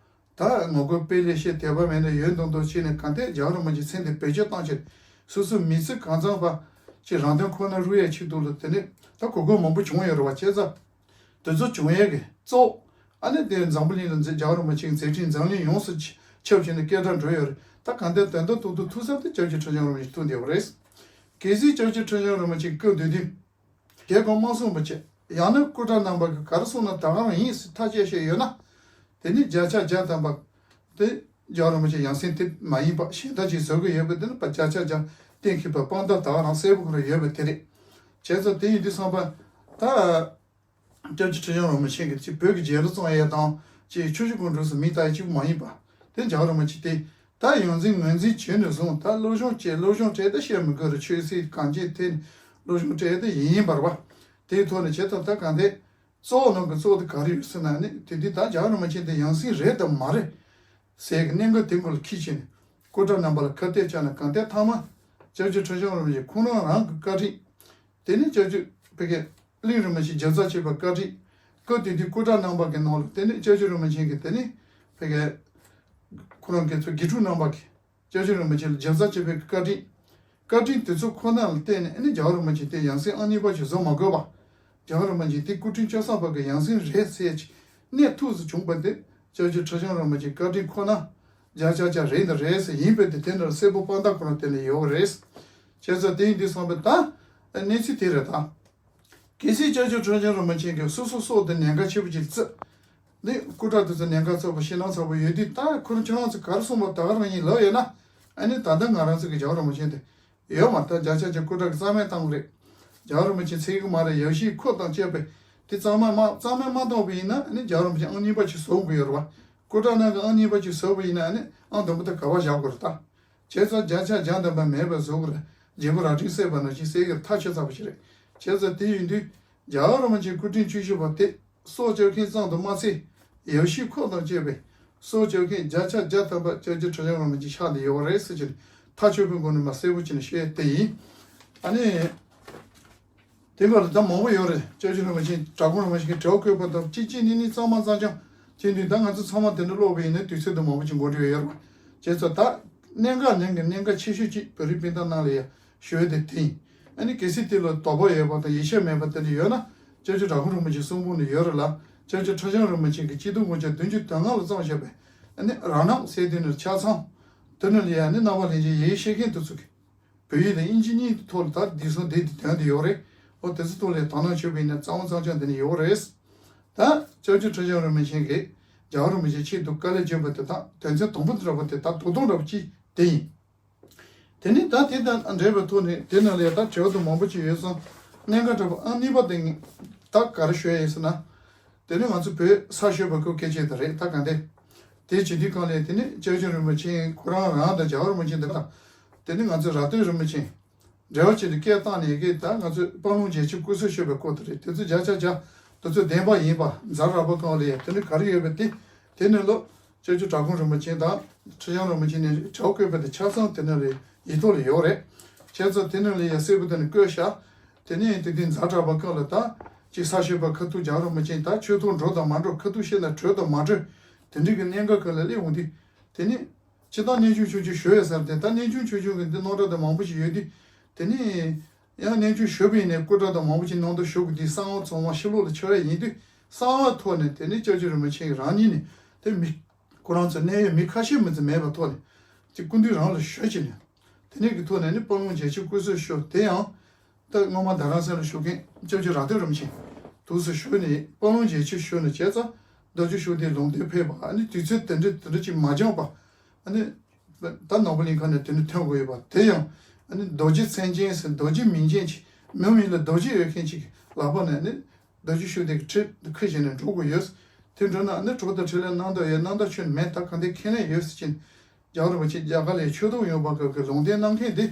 ད་ངོ་རྒོལ་སྤེལ་ལེ་ཤ་དད་པ་མེད་ན་ཡོད་མདོག་མདོག་བྱས་ནས་གང་ལྟར་རྒྱལ་བ་རིན་པོ་ཆེའི་མཚན་དེ་བེད་སྤྱོད་བཏང་ཕྱིར། སོ་སོའི་མི་ཚེ་གང་ཚང་བ་ཅིག་རང་དོན་ཁོ་ན་རུལ་ཡའི་ཆེད་དུ་ལ་དེ་ནས་ད་གོ་སྐབས་མང་པོ་བྱུང་ཡོད་རེད་བ། བྱས་ཙང་། དེ་ཚོ་བྱུང་ཡས་ཀྱི་གཙོ་བོ། ཨ་ནི་དེ་འཛམ་བུ་གླིང་ལ་མཛད་རྒྱལ་བ་རིན་པོ་ཆེའི་མཛད་འཕྲིན་འཛམ་གླིང་ཡོངས་སུ་ཁྱབ་ཕྱིན་ནས་སྐད་གྲགས་འགྲོ་ཡོད་རེད། ད་གང་ལྟར་དོན་དག་ཏོག་ཏོ་ཐུག་ས་དེ་སྐྱབས་རྗེ་ཁྲི་བྱང་རིན་པོ་ཆེ་ཐུག་བསྡད་པ་རེད། གལ་སྲིད་སྐྱབས་རྗེ་ཁྲི་བྱང་རིན་པོ་ཆེ་སྐབས་དེ་དུས། རྒྱལ་ཁོངས་མ་གསུངས་པ་བྱས། ཡང་ན་སྐུ་དྲག་རྣམ་པ་གིས་ག་རེ་གསུངས་ན་ད་ག་རང་ཡིན་ཟེར་ཐག་བཅད་བཞག་ཡོད་ན། དེ་ནི་བརྒྱ་ཆ་བརྒྱ་ཐམ་པ། དེ་རྒྱལ་བ་རིན་པོ་ཆེ་ཡང་སྲིད་དེ་མ་ཡིན་པ་གཞན་དག་ཅིག་བཟོ་གི་ཡོད་པ་དེ་ནི་བརྒྱ་ཆ་བརྒྱ་གཏན་འཁེལ་བའི་དཔང་རྟགས་ད་ག་རང་གསལ་པོ་ཁོ་རང་ཡོད་པ་དེ་རེད། བྱས་ཙང་དེ་ཡིན་དུས་ཙམ་པ། ད། སྐྱབས་རྗེ་ཁྲི་བྱང་རིན་པོ་ཆེ་གིས་ཅིག་བོད་ཀྱི་རྒྱལ་གླུ་བརྩམས་ཡས་དང་ཅིག་ཆུ་བཞི་སྒང་དྲུག་སུ་མིང་བཏགས་ཡས་གཅིག་པུ་མ་ཡིན་པ། དེ་རྒྱལ་བ་རིན་པོ་ཆེ་དེ་ད་ཡོངས་འཛིན་ངོས་འཛིན་བྱས་ནས་བཟུང་ད་སློབ་སྦྱོང་བྱས་སློབ་སྦྱོང་བྱས་ད་བཤད་མི་དགོས་རེད། ཆོས་སྲིད་གང་ཅིའི་ཐད་ནས་སློབ་སྦྱོང་བྱས་ད་ཡིན་ཡིན་པར་བ། དེའི་ཐོག་ནས་བྱས་ད་ད་གང་ལྟར་གཙོ་བོ་ནང་གི་གཙོ་བོ་དེ་ག་རེ་ཡོད་ཟེར་ན་ནི་དེ་དུས་ད་རྒྱལ་བ་རིན་པོ་ཆེ་དེ་ཡང་སྲིད་རེད་དམ་མ་རེད་ཟེར་གི་གནད་འགག་དེ་མགོ་ལ་འཁྱེར་བྱས་ནས་སྐུ་དྲག་རྣམ་པ་ལ་ཁ་གཏད་བཅག་ནས་གང་ལྟར་མཐའ་མ་སྐྱབས་རྗེ་ཁྲི་བྱང་རིན་པོ་ཆེ་ཁོང་རང་རང་གི་བཀའ་ཁྲིད། དེ་ནས་སྐྱབས་རྗེ་ཕ་གིའི་གླིང་རིན་པོ་ཆེ་རྒྱལ་ཚབ་བྱས་པའི་བཀའ་ཁྲིད། སྐབས་དེ་དུས་སྐུ་དྲག་རྣམ་པ་གི་ནང་ལ་དེ་ནས་སྐྱབས་རྗེ་རིན་པོ་ཆེ་གིས་དེ་ནས་ཕ་གིའི་ཁོ་རང་གི་ཚོ་དགེ་ཕྲུག་རྣམ་པ་གིས་སྐྱབས་རྗེ་རིན་པོ་ཆེ་ལ་རྒྱལ་ཚབ་བྱས་པའི་བཀའ་ཁྲིད། བཀའ་ཁྲིད་དེ་ཚོ་ཁོ་ན་ལ་བརྟེན་ནས་ཨ་ནི་རྒྱལ་བ་རིན་པོ་ཆེ་དེ་ཡང་སྲིད་ཨང་གཉིས་པ་ཞིག་བཟོ་མ་དགོས་པ། རྒྱལ་བ་རིན་པོ་ཆེ་དེ་སྐུ་ཕྲེང་བཅུ་གསུམ་པ་གི་ཡང་སྲིད་རེད་ཟེར་ཅིག་གནས་ཐུགས་སུ་བྱུང་པ་དེ་སྐྱབས་རྗེ་ཁྲི་བྱང་རིན་པོ་ཆེའི་བཀའ་དྲིན་ཁོ་ན་བརྒྱ་ཆ་བརྒྱ་རེད་དང་རེད་ཟེར་ཡིན་པས་དེ་དེ་འདྲ་གསལ་པོ་དཔང་རྟགས་ཁོ་རང་དེ་ལ་ཡོད་རེད། བྱས་ཙང་དེ་ཡིན་དུས་ཙམ་པ་ད་གནས་ཚུལ་དེ་རེད་ད། གལ་སྲིད་སྐྱབས་རྗེ་ཁྲི་བྱང་རིན་པོ་ཆེ་གིས་སོ་སོ་སྲོག་དེ་ཉེན་ཁ་ཆེ་པོ་ཅིག་བརྩིས། འདི་སྐུ་དྲག་དེ་ཚོ་ཉེན་ཁ་ཚ་པོ་ཞེད་སྣང་ཚ་པོ་ཡོད་དུས་ད་ཁོ་རང་ཁྱོད་རང་ཚོ་ག་རེ་གསུངས་པ་ད་ག་རང་ཡིན་ལབ་ཡོད་ན། ཨ་ནི་ད་ལྟ་ང་རང་ཚོ་གི་རྒྱལ་བ་རིན་པོ་ཆེ་དེ་ཡོད་མ་ད་བརྒྱ་ཆ་བརྒྱ་སྐུ་དྲག་གི་རྩ་མེད་བཏང་གི་རེད། རྒྱལ་བ་རིན་པོ་ཆེ་ཚིག་གི་མ་རེད། ཡབ་གཞིས་ཁོ་དང་བཅས་པའི་དེ་གཙང་མ་མ་གཙང་མ་མ་བཏང་བ་ཡིན་ན་ཨ་ནི་རྒྱལ་བ་རིན་པོ་ཆེ་ཨང་གཉིས་པ་ཅིག་བཟོ་དགོས་ཡོད་རེད་བ། སྐུ་དྲག་རྣམས་ཀྱི་ཨང་གཉིས་པ་ཅིག་བཟོ་བ་ཡིན་ན་ཨ་ནི་ཨང་དང་པོ་དེ་ག་པར་བཞག་དགོས་རེད་ད། བྱས་ཙང་བརྒྱ་ཆ་བརྒྱ་འདོན་པ་མེད་པར་བཟོ་དགོས་རེད། རྒྱལ་པོ་རྭ་སྒྲེང་བསད་པ་ནང་བཞིན་བསད་ཀྱི་རེད། ཐག་ཆོད་ཚར་བ་ཞིག་རེད། བྱས་ཙང་དེ་ཡིན་དུས་རྒྱལ་བ་རིན་པོ་ཆེ་སྐུ་ཕྲེང་བཅུ་བཞི་པ་དེ་སྲོག་སྐྱོབ་མཁན་ཙམ་དུ་མ་ཚད་ཡབ་གཞིས་ཁོ་དང་བཅས་པའི་སྲོག་སྐྱོབ་མཁན་བརྒྱ་ཆ་བརྒྱ་ཐམ་པ་སྐྱབས་རྗེ་ཁྲི་བྱང་རིན་པོ་ཆེ་ཆགས་བསྡད་ཡོད་རེད་ཟེར་གྱི་ཐག་ཆོད་པའི་སྒོ་ནས་མ་གསལ་པོ་བྱས་ནས་བཤད་དེ་ཡིན། ཨ་ནི། དེ་ག་ལ་ད་མང་པོ་ཡོད་རེད། སྐྱབས་རྗེ་རིན་པོ་ཆེ་གྲྭ་ཁོང་རིན་པོ་ཆེ་གི་དྲི་བ་བཀོད་པ་དང་གཅིག་གཅིག་གཉིས་གཉིས་གཙང་མ་གཙང་རྐྱང་བྱས་དུས་ད་ང་ཚོ་ཚང་མ་དེ་འདྲ་ཀློག་པ་ཡིན་ན་དུས་ཚོད་དང་མང་པོ་ཅིག་འགོར་འགྲོ་ཡོད་རེད། བྱས་ཙང་ད་གནད་འགག་ནང་གི་གནད་འགག་ཆེ་ཤོས་གཅིག་བོད་རིགས་སྤུན་ཟླ་རྣམས་ལ་ཡང་ཞུ་ཡ་དེ་དེ་ཡིན། ཨ་ནི་གལ་སྲིད་དེ་ལ་དོགས་པ་ཡོད་པ་དང་ཡིད་ཆེས་མེད་པ་དེ་འདྲ་ཡོད་ན་སྐྱབས་རྗེ་གྲྭ་ཁོང་རིན་པོ་ཆེའི་གསུང་འབུམ་ནང་ཡོད་རེད་ལ། སྐྱབས་རྗེ་ཁྲི་བྱང་རིན་པོ་ཆེ་གིས་སྐྱིད་སྡུག་ངོ་ཆ་བདུན་ཅུ་དོན་ལྔ་ལ་བརྩམས་བཞག་པའི་ཨ་ནི་རང་རྣམ་ཟེར་དེ་ནི་ཆ་ཚང་དེ་ནི་ལ་ཡང་ནི་རྣམ་པ་ལྷན་རྒྱས་ཡིད་ཆེས་མཁན་དེ་ཚོ་གིས། བོད་ཡིག་དང་དབྱིན་ཇི་གཉིས་ཀྱི་ཐོག་ལ་ད་འདི་སོང་འདི་འདི་དོན་དུ་ཡོད་རེད། འོ་དེ་ཚོ་ཐོག་ལ་དོ་སྣང་བྱེད་པ་ཡིན་ན་གཙང་མ་གཙང་རྐྱང་དེ་ནི་ཡོད་རེད། ད་སྐྱབས་རྗེ་ཁྲི་བྱང་རིན་པོ་ཆེ་གིས་རྒྱལ་བ་རིན་པོ་ཆེ་ཆེད་དུ་དཀའ་ལས་བརྒྱབ་པ་དེ་དག་དོན་ཚན་དང་པོ་འདྲ་པོ་དེ་ད་དོ་སྣང་འདྲ་པོ་ཅིག་དེ་ཡིན། དེ་ནི་ད་དེ་དང་འབྲེལ་བའི་ཐོག་ནས་དེ་ནང་ལ་ད་དྲི་བ་དང་མང་པོ་ཅིག་ཡོད་ཙང་གནད་འགག་འདྲ་པོ་ཨང་གཉིས་པ་དེ་ད་ག་རེ་ཞུ་ཡ་ཡིན་ཟེར་ན། དེ་ནི་ང་ཚོ་བོད་གསར་ཤོས་པ་ཁོ་སྐད་ཆ་དེ་རེད་ད་ག་འདི། དེ་བྱེད་དུས་གང་ལས་དེ་ནི་སྐྱབས་རྗེ་རིན་པོ་ཆེ་ཁོ་རང་རང་དང་རྒྱལ་བ་རིན་པོ་ཆེ་འདི་དག་དེ་ནི་ང་ཚོ་ར་སྟོད་རིན་པོ་ཆེ། འབྲེལ་བ་བྱས་ནས་སྐད་བཏང་ནས་ཀྱི་ད་ང་ཚོས་དཔལ་ལུང་རྒྱལ་མཆོག་སྐུ་སྲོག་ཤོར་བའི་སྐོར་དེ་རེད། དེ་ཚོ་བརྒྱ་ཆ་བརྒྱ་དེ་ཚོ་བདེན་པ་ཡིན་པ་ཛ་ར་བ་གང་ལས་དེ་ནི་ག་རེ་ཡོད་པ་དེ་དེ་ནི་ལོ་སྐྱབས་རྗེ་གྲྭ་ཁོང་རིན་པོ་ཆེ་དང་ཁྲི་བྱང་རིན་པོ་ཆེ་ནས་དྲི་བ་བཀོད་པ་དེ་ཆ་ཚང་དེ་ནི་ལས་ཡིག་ཐོག་ལ་ཡོད་རེད། བྱས་ཙང་དེ་ནི་ལས་ཡ་གསལ་པོ་དེ་ནི་བཀོད་ཤག་དེ་ནས་དེ་དུས་ཛ་དྲག་པ་སྐབས་ལ་ད་ཅིག་གསར་ཤོད་པ་ཁ་ཐུག་རྒྱལ་རིན་པོ་ཆེ་ད་ཆོས་ཐོག་འགྲོ་དང་མ་འགྲོ་ཁ་ཐུག་བཤད་ན་གྲོལ་དང་མ་གྲོལ་དེ་འདྲའི་གི་གནད་འགག་ཁག་ལ་སླེབས་འོང་དུས་དེ་ནི་སྤྱིར་བཏང་གནས་ཆུང་ཆོས་ཆུང་ཞུ་ཡས་ཟེར་དེ་ད་གནས་ཆུང་ཆོས་ཆུང་གི་འདི་རྣམ་གྲངས་དང་མང་པོ་ཞིག་ཡོད་དུས་དེ་ནི་ཡང་གནས་ཆུང་ཞུ་བ་ཡིན་ནའི་སྐུ་དྲག་དང་མང་པོ་ཞིག་གནང་དུ་ཞུ་དགོས་དུས་གསང་བ་ཚང་མ་ཕྱི་ལོགས་ལ་འཁྱོལ་ཡས་ཡིན་དུས་གསང་བ་ཐོག་ནས་དེ་ནི་སྐྱབས་རྗེ་རིན་པོ་ཆེ་གི་རང་ཉིད་ནས་དེ་མི་ཁོ་རང་ཚོ་གནད་ཡོད་མི་ཁ་ཤས་མི་ཚོ་མེད་པ་ཐོག་ནས་དེ་སྐུ་མདུན་རང་ལ་ཞུ་བྱས་ནས་དེ་ནས་ཀྱི་ཐོག་ནས་ནི་དཔལ་ལུང་རྒྱལ་མཆོག་སྐུ་སྲོག་ཤོར་དེ་ཡང་། ད་སྔོན་མ་རྡ་རམ་ས་ལ་བཞུགས་མཁན་སྐྱབས་རྗེ་ར་སྟོད་རིན་པོ་ཆེ་དུས་སུ་བཞུགས་ནས་དཔལ་ལུང་རྒྱལ་མཆོག་བཞུགས་ནས་བྱས་ཙང་རྡོ་རྗེ་ཤུགས་ལྡན་ལུང་བསྟན་ཕེབས་པ་ཨ་ནི་དུས་ཚོད་དེ་འདྲ་དེ་འདྲ་ཅིག་མ་འགྱངས་པ་ཨ་ནི་ད་ནོར་བུ་གླིང་ཁ་ནས་དེ་འདྲ་ཐོན་དགོས་ཡོད་པ་དེ་ཡང་ཨ་ནི་རྡོ་རྗེ་མཚན་ཅན་ཟེར་རྡོ་རྗེ་མིང་ཅན་ཅིག་མི་མིང་ལ་རྡོ་རྗེ་ཡོད་མཁན་ཅིག་ལག་པ་ནས་ཨ་ནི་རྡོ་རྗེ་ཤུགས་ལྡན་གྱི་ཁྲིད་འདི་ཁུར་བཞིན་ནས་འགྲོ་དགོས་ཡོད། དེ་འགྲོ་ན་ཨ་ནི་གྲོགས་དང་འཕྲིན་ལས་གནང་འདོད་ཡོད་གནང་འདོད་ཁྱོན་མེད་ད་གང་ལྟར་ཁས་ལེན་ཡོད་ཟེར་གྱིན། རྒྱལ་བ་རིན་པོ་ཆེ་རྒྱ་གར་ལ་ཆོས་དུང་ཡོད་པ་གི་ལུང་བསྟན་གནང་མཁན་དེ།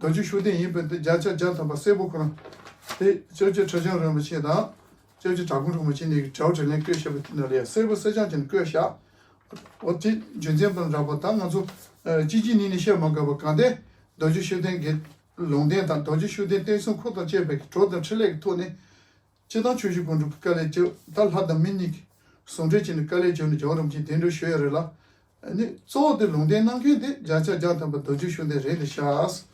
རྡོ་རྗེ་ཤུགས་ལྡན་ཡིན་པའི་དེ་བརྒྱ་ཆ་བརྒྱ་ཐམ་པ་གསལ་པོ་ཁོ་རང་། དེ་སྐྱབས་རྗེ་ཁྲི་བྱང་རིན་པོ་ཆེ་དང་། སྐྱབས་རྗེ་གྲྭ་པ་རིན་པོ་ཆེ་ནས་དྲི་བ་དྲིས་ལན་བཀོད་བཞག་པ་དེ་ནང་ལ་ཡང་གསལ་པོ་གསལ་རྐྱང་བྱས་ནས་བཀོད་བཞག་འོ་དེ་རྒྱུ་མཚན་པ་འདྲ་པོ་ད་ང་ཚོ་ཨ་གཅིག་གཅིག་གཉིས་གཉིས་བཤད་མ་དགོས་པ་གང་ལྟར་རྡོ་རྗེ་ཤུགས་ལྡན་གྱི་ལུང་བསྟན་དང་རྡོ་རྗེ་ཤུགས་ལྡན་བསྟན་སྲུང་ཁུར་དང་བཅས་པའི་གྲོགས་དང་འཕྲིན་ལས་ཀྱི་ཐོག་ནས། སྤྱིར་བཏང་ཆོས་བརྒྱུད་སྒོ་འབྱེད་ཀྱི་དཀའ་ལས་བརྒྱབ། ད་ལྷ་དང་མི་གཉིས་ཀྱིས་ཟུང་འབྲེལ་བྱས་ནས་དཀའ་ལས་བརྒྱབ་ནས་རྒྱལ་བ་རིན་པོ་ཆེ་གདན་འདྲེན་ཞུས་ཡོད་རེད་ལ། ཨ་ནི་གཙོ་བོ་དེ་ལུང་བསྟན་གནང་མཁན་དེ་བརྒྱ་ཆ་བརྒྱ་ཐམ་པ་རྡོ་རྗེ་ཤུགས་ལྡན་རེད་དེ་ཤག་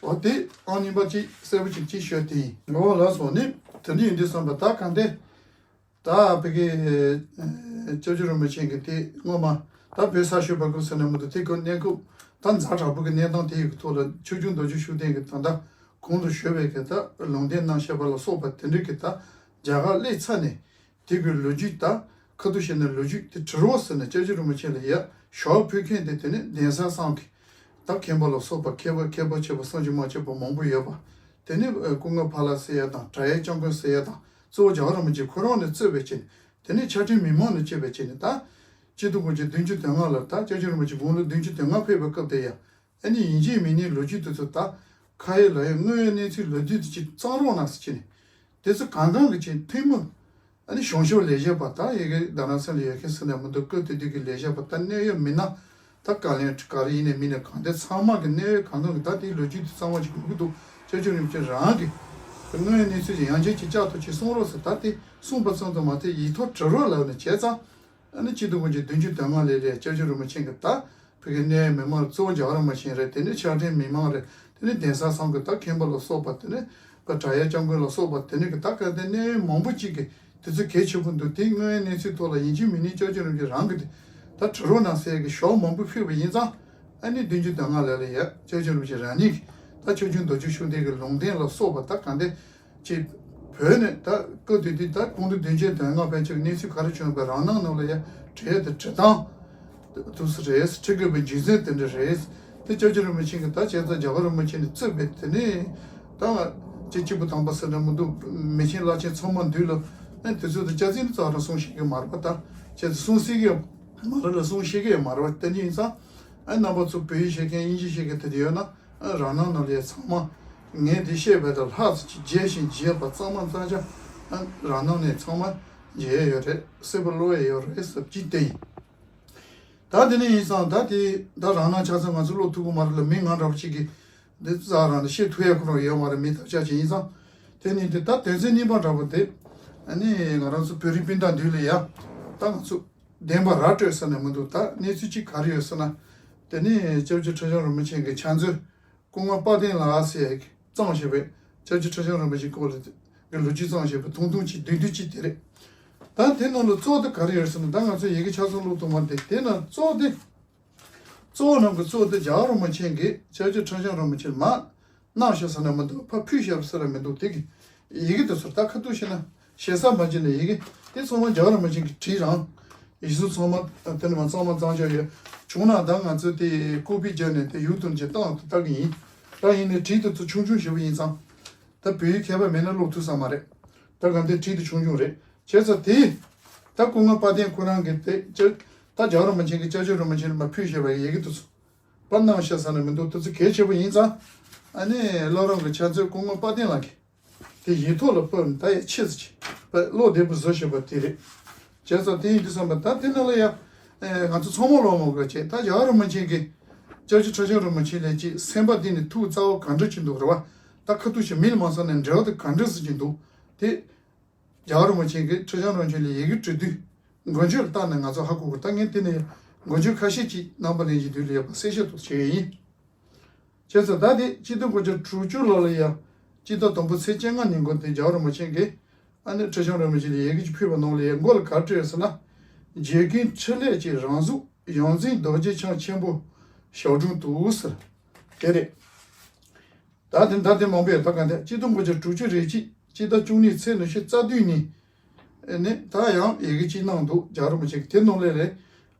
འོ་དེ་ཨང་གཉིས་པ་གཅིག་གསལ་པོ་གཅིག་གཅིག་ཤོད་དེ་ཡིན། འོ་ལགས་སོ། ནི་དེ་འདྲ་ཡིན་དུས་བསམ་པ་ད་གང་ལྟར་ད་བོད་ཀྱི་སྐྱབས་རྗེ་རིན་པོ་ཆེ་གི་དེ་སྔོན་མ་ད་བོད་གསར་ཤོད་པ་ཀུན་ཟེར་ནས་མི་འདུག་དེ་ཀུན་གནས་སྐབས་ད་ཛ་དྲག་པོ་གི་གནས་སྟངས་དེ་ཡི་ཐོག་ལ་ཆོས་སྐྱོང་རྡོ་རྗེ་ཤུགས་ལྡན་གྱི་ད་ལྟ་གོང་དུ་ཞུས་པའི་གི་ད་ལུང་བསྟན་གནང་བཞག་པ་ལ་སོགས་པ་དེ་འདྲ་གི་ད་རྒྱ་གར་སླེབས་ཚར་ནས། དེ་གི་ལོ་རྒྱུས་ད་ཁ་ཐུག་བཤད་ན་ལོ་རྒྱུས་དེ་དྲི་རོགས་ཟེར་ན་སྐྱབས་རྗེ་རིན་པོ་ཆེ་ལ་ཡ་ཞོགས་ཕུལ་མཁན་དེ་དེ་ནི་གདན་ས་བསམ་གི་ད་མཁན་པ་ལ་སོགས་པ་མཁས་པ་མཁས་པ་ཆེ་བ་བསམ་གྱིས་མ་ཁྱབ་པ་མང་པོ་ཡོད་པ། དེ་ནི་ཨ་སྐུ་ངོ་ཕ་ལགས་ཟེར་ཡ་དང་དྲ་ཡའི་སྐྱབས་མགོན་ཟེར་ཡ་དང་གཙོ་བོ་རྒྱལ་བ་རིན་པོ་ཆེ་ཁོ་རང་ནས་གཙོས་པའི་ཆེད་དེ་ནི་ཆ་འཕྲིན་མི་མང་ནས་གཙོས་པའི་ཆེད་ནི་ད་སྤྱི་ཚོགས་སྒོ་འབྱེད་བདུན་ཅུ་དོན་ལྔ་ལ་ད་སྐྱབས་རྗེ་རིན་པོ་ཆེ་དགུང་ལོ་བདུན་ཅུ་དོན་ལྔ་ཕེབས་པའི་སྐབས་དེ་ཡ། ཨ་ནི་ཡིན་གཅིག་མིན་གཉིས་ལོ་རྒྱུས་དེ་ཚོ་ད་ཁ་ཡོད་ལག་ཡོད་དངོས་ཡོད་གནས་ཚུལ་ལོ་རྒྱུས་དེ་ཅིག་བརྩམས་རོགས་གནང་ཟེར་གྱི་ནི། དེ་ཚོ་གང་གང་གི་ཅིག་ཐུན་མོང་ཨ་ནི་གཞུང་ཞབས་ལས་བྱེད་པ་ད་ཡི་གེ་རྡ་རམ་ས་ལ་ཡོད་མཁན་ཟེར་ནས་མི་འདུག་སྐབས་དེ་དུས་ཀྱི་ལས་བྱེད་པ་ད་གནད་ཡོད་མི་སྣ་ད་བཀའ་བློན་ག་རེ་ཡིན་ནས་མིན་ནས་གང་དེ་ཚང་མ་གི་གནད་ཡོད་གང་གང་གི་ད་དེའི་ལོ་རྒྱུས་དེ་གཙང་མ་ཅིག་དགོས་ཀྱི་འདུག་སྐྱབས་རྗེ་རིན་པོ་ཆེ་རང་གི་དངོས་ཡོད་གནས་ཚུལ་ཅིག་ཡང་བསྐྱར་ཅིག་བསྐྱར་དུ་ཅིག་གསུང་རོགས་ཟེར་ད་དེ་གསུངས་པ་ཙམ་དུ་མ་ཟད་ཡིག་ཐོག་བྲི་རོགས་ལབ་ནས་བྱས་ཙང་། ཨ་ནི་སྤྱི་ཚོགས་སྒོ་འབྱེད་བདུན་ཅུ་དོན་ལྔ་ལས་ལས་སྐྱབས་རྗེ་རིན་པོ་ཆེ་གི་ད་བོད་ཀྱི་གནད་ཡོད་མི་མང་གཙོ་བོ་རྒྱལ་བ་རིན་པོ་ཆེ་རེད། དེ་ནས་ཆ་འཕྲིན་མི་མང་རེད། དེ་ནས་གདན་ས་ཚང་གི་ད་མཁན་པ་ལ་སོགས་པ་དེ་ནས་ད་དྲ་ཡའི་སྐྱབས་མགོན་ལ་སོགས་པ་དེ་ནས་གི་ད་གལ་ཏེ་གནད་ཡོད་མང་པོ་ཅིག་གི་དེ་ཚོ་གལ་ཆེ་པོ་འདུག་དེ་དངོས་ཡོད་གནས་ཚུལ་ཐོག་ལ་ཡིན་གཅིག་མིན་གཉིས་སྐྱབས་རྗེ་རིན་པོ་ཆེ་རང་གི་དེ་ད་བྲི་རོགས་གནང་ཟེར་གི་ཞོགས་མང་པོ་ཕུལ་བ་ཡིན་ཙང་ཨ་ནི་བདུན་ཅུ་དོན་ལྔ་ལས་ལས་ཡ་སྐྱབས་རྗེ་རིན་པོ་ཆེ་རང་ཉིད་ཀྱི་ད་ཆོས་སྐྱོང་རྡོ་རྗེ་ཤུགས་ལྡན་གི་ལུང་བསྟན་ལ་སོགས་པ་ད་གང་དེ། ཅེས། བོད་ནས་ད་སྐབས་དེ་དུས་ད་དགུང་ལོ་བདུན་ཅུ་དོན་ལྔ་ཕན་ཆད་གནས་ཚུལ་ག་རེ་བྱུང་བའི་རང་སྣང་ནང་ལ་ཡང་བྲིས་ཡོད་དེ་བྲིས་སྟངས་དུས་སུ་རེད། ཁྲིད་དགོས་པའི་རྒྱུ་མཚན་དེ་འདྲ་རེད། དེ་སྐྱབས་རྗེ་རིན་པོ་ཆེ་གིས་ད་བྱས་ཙང་རྒྱལ་བ་རིན་པོ་ཆེ་ནས་གཙོས་པའི་དེ་ནས་ད་ཅིག་སྐྱེས་བུ་དམ་པ་ཟེར་ན་མི་འདུག་མི་ཆེན་བླ་ཆེན་ཚང་མ་འདུས་ལ་ཨ་དེ་ཚོ་དང་སྐྱ་རྫུན་རྩ་རང་གསུང་ཤེས་ཀྱི་མ་རེད་པ། ད་བྱས་ཙང་གསུང་སྲིད་ཀྱི་མ་རེད་ལ་གསུང་ཤེས་ཀྱི་ཡང་མ་རེད་པ། དེ་འདྲ་ཡིན་ཙང་ཨ་རྣམ་པ་ཚོ་བོད་ཡིག་ཤེས་མཁན་དབྱིན་ཇི་ཤེས་མཁན་དེ་འདྲ་ཡོད་ན། རང་སྣང་ནང་ལས་ཚང་མ་ངས་འདི་བཤད་པ་དང་ལྷག་ཙམ་ཅིག་བརྗེད་ཞིང་བརྗེད་པ་གཙང་མ་གཙང་རྐྱང་རང་སྣང་ནས་ཚང་མ་བརྗེད་ཡོད་རེད། གསལ་པོ་ཀློག་ཡས་ཡོད་རེད་ཟེར་གྱི་དེ་ཡིན། ད་དེ་ནས་ཡིན་ཙང་ད་དེ་ད་རང་སྣང་ཆ་ཚང་ང་ཚོ་ཀློག་ཐུབ་ཀྱི་མ་རེད་ལ། མི་ང་འདྲ་པོ་ཅིག་གིས་འདི་རྩ་རང་ནས་བཤད་ཐུབ་ཡས་ཁོ་རང་ཡོད་མ་རེད། མི་ཐབས་ཆག་ཅིག་ཡིན་ཙང་། དེ་ནས་དེ་ད་དོན་ཚན་གཉིས་པ་འདྲ་པོ་དེ་ཨ་ནི་ང་རང་ཚོ་བོད་རིགས་སྤུན་ཟླ་འདུས་ལ་ཡ་ད་ང་ཚོ། བདེན་པ་ར་སྤྲོད་ས་ནས་མི་འདུག་ད་གནས་ཚུལ་གཅིག་ག་རེ་ཡོད་ཟེར་ན། དེ་ནི་སྐྱབས་རྗེ་ཁྲི་བྱང་རིན་པོ་ཆེ་གི་ཕྱག་མཛོད་སྐུ་ངོ་དཔལ་ལྡན་ལགས་ཟེར་ཡག་གིས་བརྩམས་བཞག་པའི་སྐྱབས་རྗེ་ཁྲི་བྱང་རིན་པོ་ཆེ་སྐོར་ལ་གི་ལོ་རྒྱུས་བརྩམས་བཞག་པའི་ཐུང་ཐུང་གཅིག་བདུན་བདུན་གཅིག་དེ་རེད། ད་དེ་ནང་ལ་གཙོ་བོ་དེ་ག་རེ་ཡོད་ཟེར་ན། ད་ང་ཚོ་ཡི་གེ་ཆ་ཚང་ཀློག་ཐུབ་མ་རེད། དེ་ནང་གཙོ་བོ་དེ་གཙོ་བོ་ནང་གི་གཙོ་བོ་དེ་རྒྱལ་བ་རིན་པོ་ཆེ་གིས་སྐྱབས་རྗེ་ཁྲི་བྱང་རིན་པོ་ཆེ་མ་གནང་ཤག་ཟེར་ན་མི་འདུག་ཕར་ཕུལ་ཤག་ཟེར་ན་མི་འདུག་དེ་གི་ཡི་གེ་དེ་ཚོར་ད་ཁ་ཐུག་བཤད་ན་ཞེ་ས་མ་བྱས་ནས་ཡི་གེ་དེ་ཚང་མ་རྒྱལ་བ་རིན་པོ་ཆེ་གིས་བྲིས་རང་། ཡིག་གཟུགས་ཚང་མ་དེ་ནས་མ་གཙང་མ་གཙང་རྐྱང་ཡོད་བྱུང་ན་ད་ང་ཚོས་དེ་ཀོ་པི་བརྒྱབ་ནས་དེ་ཡུལ་དུ་ཅིག་བཏང་ལྟ་གི་ཡིན། ད་ཡིན་ནའི་བྲིས་དེ་ཚོ་ཆུང་ཆུང་ཞེ་པོ་ཡིན་ཙང་། ད་བོད་ཡིག་མཁས་པ་མེད་ན་ཀློག་ཐུབ་ས་མ་རེད། ད་ག་འདི་བྲིས་དེ་ཆུང་ཆུང་རེད། བྱས་ཙང་དེ་ད་སྐུ་ངོ་དཔལ་ལྡན་ཁོ་རང་གིས་དེ་ཅི་ད་རྒྱལ་བ་རིན་པོ་ཆེ་གིས་སྐྱབས་རྗེ་རིན་པོ་ཆེ་ལ་མ་ཕུལ་བཞག་པའི་ཡི་གེ་དེ་ཚོ། པར་གནང་ཤག་ཟེར་ན་མི་འདུག་དེ་ཚོ་གལ་ཆེ་པོ་ཡིན་ཙང་། ཨ་ནི་བླ་རུང་གི་ཕྱག་མཛོད་སྐུ་ངོ་དཔལ་ལྡན་ལགས་ཀྱིས་དེ་ཡིག་ཐོག་ལ་ཕབ་ནས་ད་ཡ་ཆེ་ཙམ་ཅིག་པ་ཀློག་བདེ་པོ་བཟོ་བཞག་པ་དེ་རེད། བྱས་ཙང་དེ་ཡིན་དུས་ཙམ་པ་ད་དེ་ནང་ལ་ཡ་ཨེ་ང་ཚོ་ཚང་མ་ཀློག་མ་དགོས་བྱས། ད་རྒྱལ་བ་རིན་པོ་ཆེ་གིས་སྐྱབས་རྗེ་ཁྲི་བྱང་རིན་པོ་ཆེ་ལ་ཅིག་སེམས་པ་གཏིང་ནས་ཐུགས་རྩ་བ་ག་འདྲ་ཅིག་འདུག་རེད་བ། ད་ཁ་ཐུག་ཞིག་མི་ལ་མ་གསུངས་ནས་འབྲེལ་བ་དེ་ག་འདྲ་ཟེར་གྱི་འདུག་དེ། རྒྱལ་བ་རིན་པོ་ཆེ་གིས་ཁྲི་བྱང་རིན་པོ་ཆེ་ལ་ཡི་གེ་འབྲི་དུས་མགོ་མཇུག་ལ་བལྟས་ནས་ང་ཚོ་ཧ་གོ་དགོས། ད་ངས་དེ་ནས་མགོ་མཇུག་ཁ་ཤས་ཅིག་རྣམ་པ་ལྷན་རྒྱས་འདུས་ལ་ཡོད་པ་གསལ་བཤད་ཏོག་བྱེད་ཡ་ཡིན། བྱས་ཙང་ད་དེ་ཆིག་སྟོང་དགུ་བརྒྱ་དྲུག་ཅུ་ལོ་ལ་ཡ་སྤྱི་ཟླ་དང་པོ་ཚེས་བཅོ་ལྔ་ཉིན་མགོ་དེ་རྒྱལ་བ་རིན་པོ་ཆེ་གིས་ཨ་ནི་ཁྲི་བྱང་རིན་པོ་ཆེ་ལ་ཡི་གེ་ཅིག་ཕུལ་བ་ནང་ལ་ཡ་མགོ་ལ་ག་རེ་བྲིས་ཡོད་ཟེར་ན། བརྗེད་དཀོན་འཕྲིན་ལས་ཀྱི་རང་གཟུགས་ཡོངས་འཛིན་རྡོ་རྗེ་འཆང་ཆེན་པོ་ཞབས་དྲུང་དུ་ཟེར། དེ་རེད། ད་དེ་ད་དེ་མང་པོ་ཡོད། ད་ག་འདི་ཆིག་སྟོང་དགུ་བརྒྱ་དྲུག་ཅུ་རེ་གཅིག་སྤྱི་ཟླ་བཅུ་གཉིས་ཚེས་ཉི་ཤུ་རྩ་བདུན་ཉིན། ཨ་ནི་ད་ཡང་ཡི་གེ་གཅིག་གནང་འདུག་རྒྱལ་བ་རིན་པོ་ཆེ་གིས། དེ་ནང་ལས་རེད།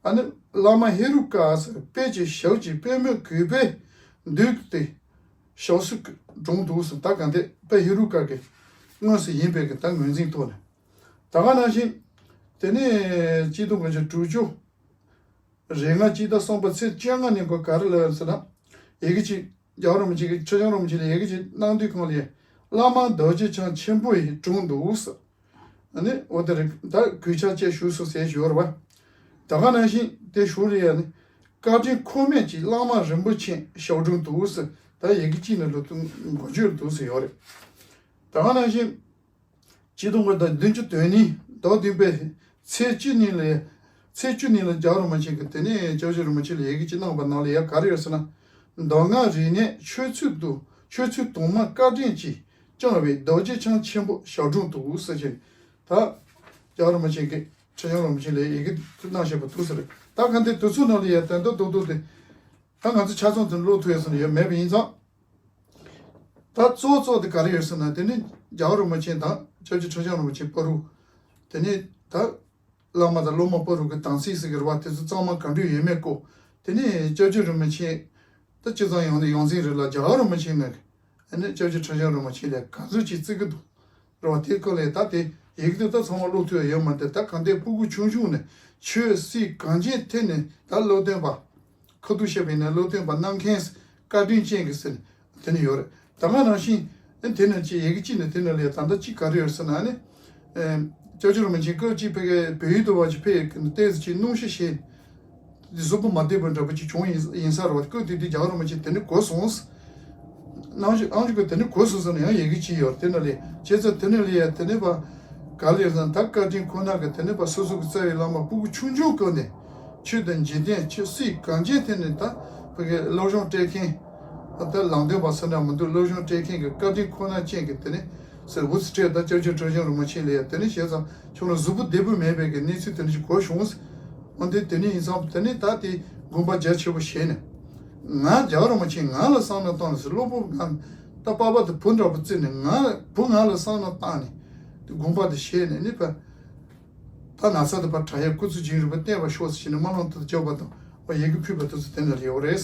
ཨ་ནི་བླ་མ་ཧེ་རུ་ཀ་ཟེར་དཔལ་གྱི་ཞབས་ཀྱི་པདྨོ་གུས་པས་འདུད་དེ་ཞབས་སུ་དྲངས་འདུག་ཟེར། ད་ག་འདི་དཔལ་ཧེ་རུ་ཀ་གི་དངོས་སུ་ཡིན་པའི་གི་ད་ངོས་འཛིན་ཐོག་ནས། ད་ག་ནང་བཞིན་དེ་ནས་ཆིག་སྟོང་དགུ་བརྒྱ་དྲུག་ཅུ་རེ་ལྔ་སྤྱི་ཟླ་གསུམ་པ་ཚེས་བཅོ་ལྔ་ཉིན་མགོ་ག་རེ་ལབ་ཟེར་ན། ཡི་གེ་གཅིག་རྒྱལ་བ་རིན་པོ་ཆེ་གིས་ཁྲི་བྱང་རིན་པོ་ཆེ་ལ་ཡི་གེ་ཅིག་གནང་དུས་སྒང་ལ་བླ་མ་རྡོ་རྗེ་འཆང་ཆེན་པོ་ཡིས་དྲངས་འདུག་ཟེར། ཨ་ནི་འོ་དེ་རེད། ད་གུས་ཕྱག་བཅས་བཞུགས་སོ་ཟེར་ཞུ་བ་རེད་བ། ད་ག་ནང་བཞིན་དེ་ཞུ་རེད་ཡ་ནི། བཀའ་དྲིན་འཁོར་མེད་ཀྱི་བླ་མ་རིན་པོ་ཆེ་ཞབས་དྲུང་དུ་ཟེར། ད་ཡི་གེ་གཅིག་ནང་ལ་འགོ་བརྗོད་འདུག་ཟེར་ཡོད་རེད། ད་ག་ནང་བཞིན། ཆིག་སྟོང་དགུ་བརྒྱ་བདུན་ཅུ་དོན་གཉིས་ཟླ་བདུན་པའི་ཚེས་བཅུ་གཉིས་ལ། ཚེས་བཅུ་གཉིས་ལ་རྒྱལ་བ་རིན་པོ་ཆེ་གིས་དེ་ནས་སྐྱབས་རྗེ་རིན་པོ་ཆེ་ལ་ཡི་གེ་ཅིག་གནང་བ་ནང་ལ་ཡ་ག་རེ་ཡོད་ཟེར་ན། མདོ་སྔགས་རིག་གནས་ཆོས་ཚུལ་དུ་ཆོས་ཚུལ་དུ་མ་བཀའ་དྲིན་གྱིས་བསྐྱངས་པའི་རྡོ་རྗེ་འཆང་ཆེན་པོ་ཞབས་དྲུང་དུ་ཟེར་བཞིན། ད་རྒྱལ་བ་རིན་པོ་ཆེ་གིས་ཁྲི་བྱང་རིན་པོ་ཆེ་ལ་ཡི་གེ་གནང་བཞག་པ་འདུག་ཟེར། ད་ག་འདི་དུས་ཚོད་ནང་ལ་ཡ་དོན་དག་རྡོག་རྡོག་དེ། ད་ང་ཚོ་ཆ་ཚང་དུ་ཀློག་ཐུབ་ཡ་ཟེར་ན་ཡོད་མེད་པ་ཡིན་ཙང་། ད་གཙོ་བོ་གཙོ་བོ་དེ་ག་རེ་ཡོད་ཟེར་ན། དེ་ནི་རྒྱལ་བ་རིན་པོ་ཆེ་དང་སྐྱབས་རྗེ་ཁྲི་བྱང་རིན་པོ་ཆེ་བར་དུ། དེ་ནི་ད་བླ་མ་དང་སློབ་མ་བར་དུ་གི་དམ་ཚིག་ཟེར་གི་རེད་བ། དེ་ཚོ་གཙང་མ་ག་འདྲ་ཡོད་མེད་སྐོར། དེ་ནི་སྐྱབས་རྗེ་རིན་པོ་ཆེ་ད་སྤྱི་ཚང་ཡོངས་ནས་ཡོངས་འཛིན་རེད་ལ། རྒྱལ་བ་རིན་པོ་ཆེ་ནི་ཨ་ནི་སྐྱབས་རྗེ་ཁྲི་བྱང་རིན་པོ་ཆེ་ལ་ག་ཚོད་ཅིག་བརྩི་གི་འདུག་རེད་བ། དེ་སྐོར་ལ་ད་དེ་ཡི་གེ་དེ་ད་ཚང་མ་ཀློག་ཐུབ་ཡ་ཡོད་མ་རེད། ད་གང་ལྟར་སྤུ་གུ་ཆུང་ཆུང་ནས་ཆོས་སྲིད་གངས་ཅན་ཐད་ནས་ད་སློབ་སྟོན་པ། ཁ་ཐུག་བཤད་པ་ཡིན་ན་སློབ་སྟོན་པ་གནང་མཁན་བཀའ་དྲིན་ཅན་གྱི་ཟེར་དེ་ནས་ཡོད་རེད། ད་ག་ནང་བཞིན་དེ་ནས་ཅིག་ཡི་གེ་གཅིག་ནས་དེ་ནས་ལས་ད་ལྟ་གཅིག་ག་རེ་ཡོད་ཟེར་ན་ནི། སྐྱབས་རྗེ་རིན་པོ་ཆེ་སྐབས་གཅིག་ཕ་གིའི་བལ་ཡུལ་དུ་བ་ཅིག་ཕེབས་ཀྱི་ཏོག་ཙམ་ཅིག་སྣང་ཤས་ཤིག་འདི་གཟུགས་པོ་མ་བདེ་བ་འདྲ་པོ་ཅིག་བྱུང་ཡིན་ཡིན་ས་རེད་བ། སྐབས་དེ་དུས་རྒྱལ་བ་རིན་པོ་ཆེ་དེ་ནས་གོ་སོང་། ནང་བཞིན་ཨང་ཅིག་གོ་དེ་ནས་གོ་སོང་ཟེར་ན་ཡང་ཡི་གེ་གཅིག་ཡོད་རེད། དེ་ནས་ལས་བྱས་ཙང་དེ་ནས་ལས་ཡ་དེ་ནས་པ་ག་ལེར་ཟེར་ན། ད་བཀའ་དྲིན་ཁོ་ན་གི་དེ་ནས་པ་སོ་སོ་གི་རྩ་བའི་བླ་མ་སྤུ་གུ་ཆུང་ཆུང་སྐབས་ནས་ཆོས་དང་འཇིག་རྟེན་ཆོས་སྲིད་གངས་ཅན་ཐད་ནས་ད་ཕ་གི་སློབ་སྦྱོང་སྤྲད་མཁན། ད་ལམ་སྟོན་པ་ཟེར་ན་མི་འདུག་སློབ་སྦྱོང་སྤྲད་མཁན་གྱི་བཀའ་དྲིན་ཁོ་ན་ཅན་གྱི་དེ་ནས་ཟེར་འུ་ཚོ་སྤྲད། ད་སྐྱབས་རྗེ་ཁྲི་བྱང་རིན་པོ་ཆེ་ལ་ཡ་དེ་ནས་བྱས་ཙང་ཁྱོད་རང་གཟུགས་པོ་བདེ་པོ་མེད་པའི་གི་གནས་ཚུལ་དེ་འདྲ་ཞིག་གོ་བྱུང་། འོན་ཏེ་དེ་ནས་ཡིན་ཙང་དེ་ནས་ད་དེ་དགོངས་པ་རྒྱ་ཆེ་པོ་བཞེས་ནས། ང་རྒྱལ་བ་རིན་པོ་ཆེ་ང་ལ་བསམ་བློ་བཏང་ནས་ཟེར། སློབ་དཔོན་ང་ད་པ་ཕ་དང་བུ་འདྲ་པོ་བརྩིས་ནས་ང་བུ་ང་ལ་བསམ་བློ་བཏང་ནས་དེ་དགོངས་པ་དེ་བཞེས་ནས་ནི་ཕ། ད་ན་ཚ་དང་བར་དྲག་ཡས་སྐུ་ཚེ་རིང་པོ་བརྟན་པར་ཤོག་ཟེར་ནས་སྨོན་ལམ་དུ་བརྗོད་པ་དང་། འོ་ཡི་གེ་ཕུལ་བ་དེ་ཚོ་དེ་ནས་ཡོད་རེད།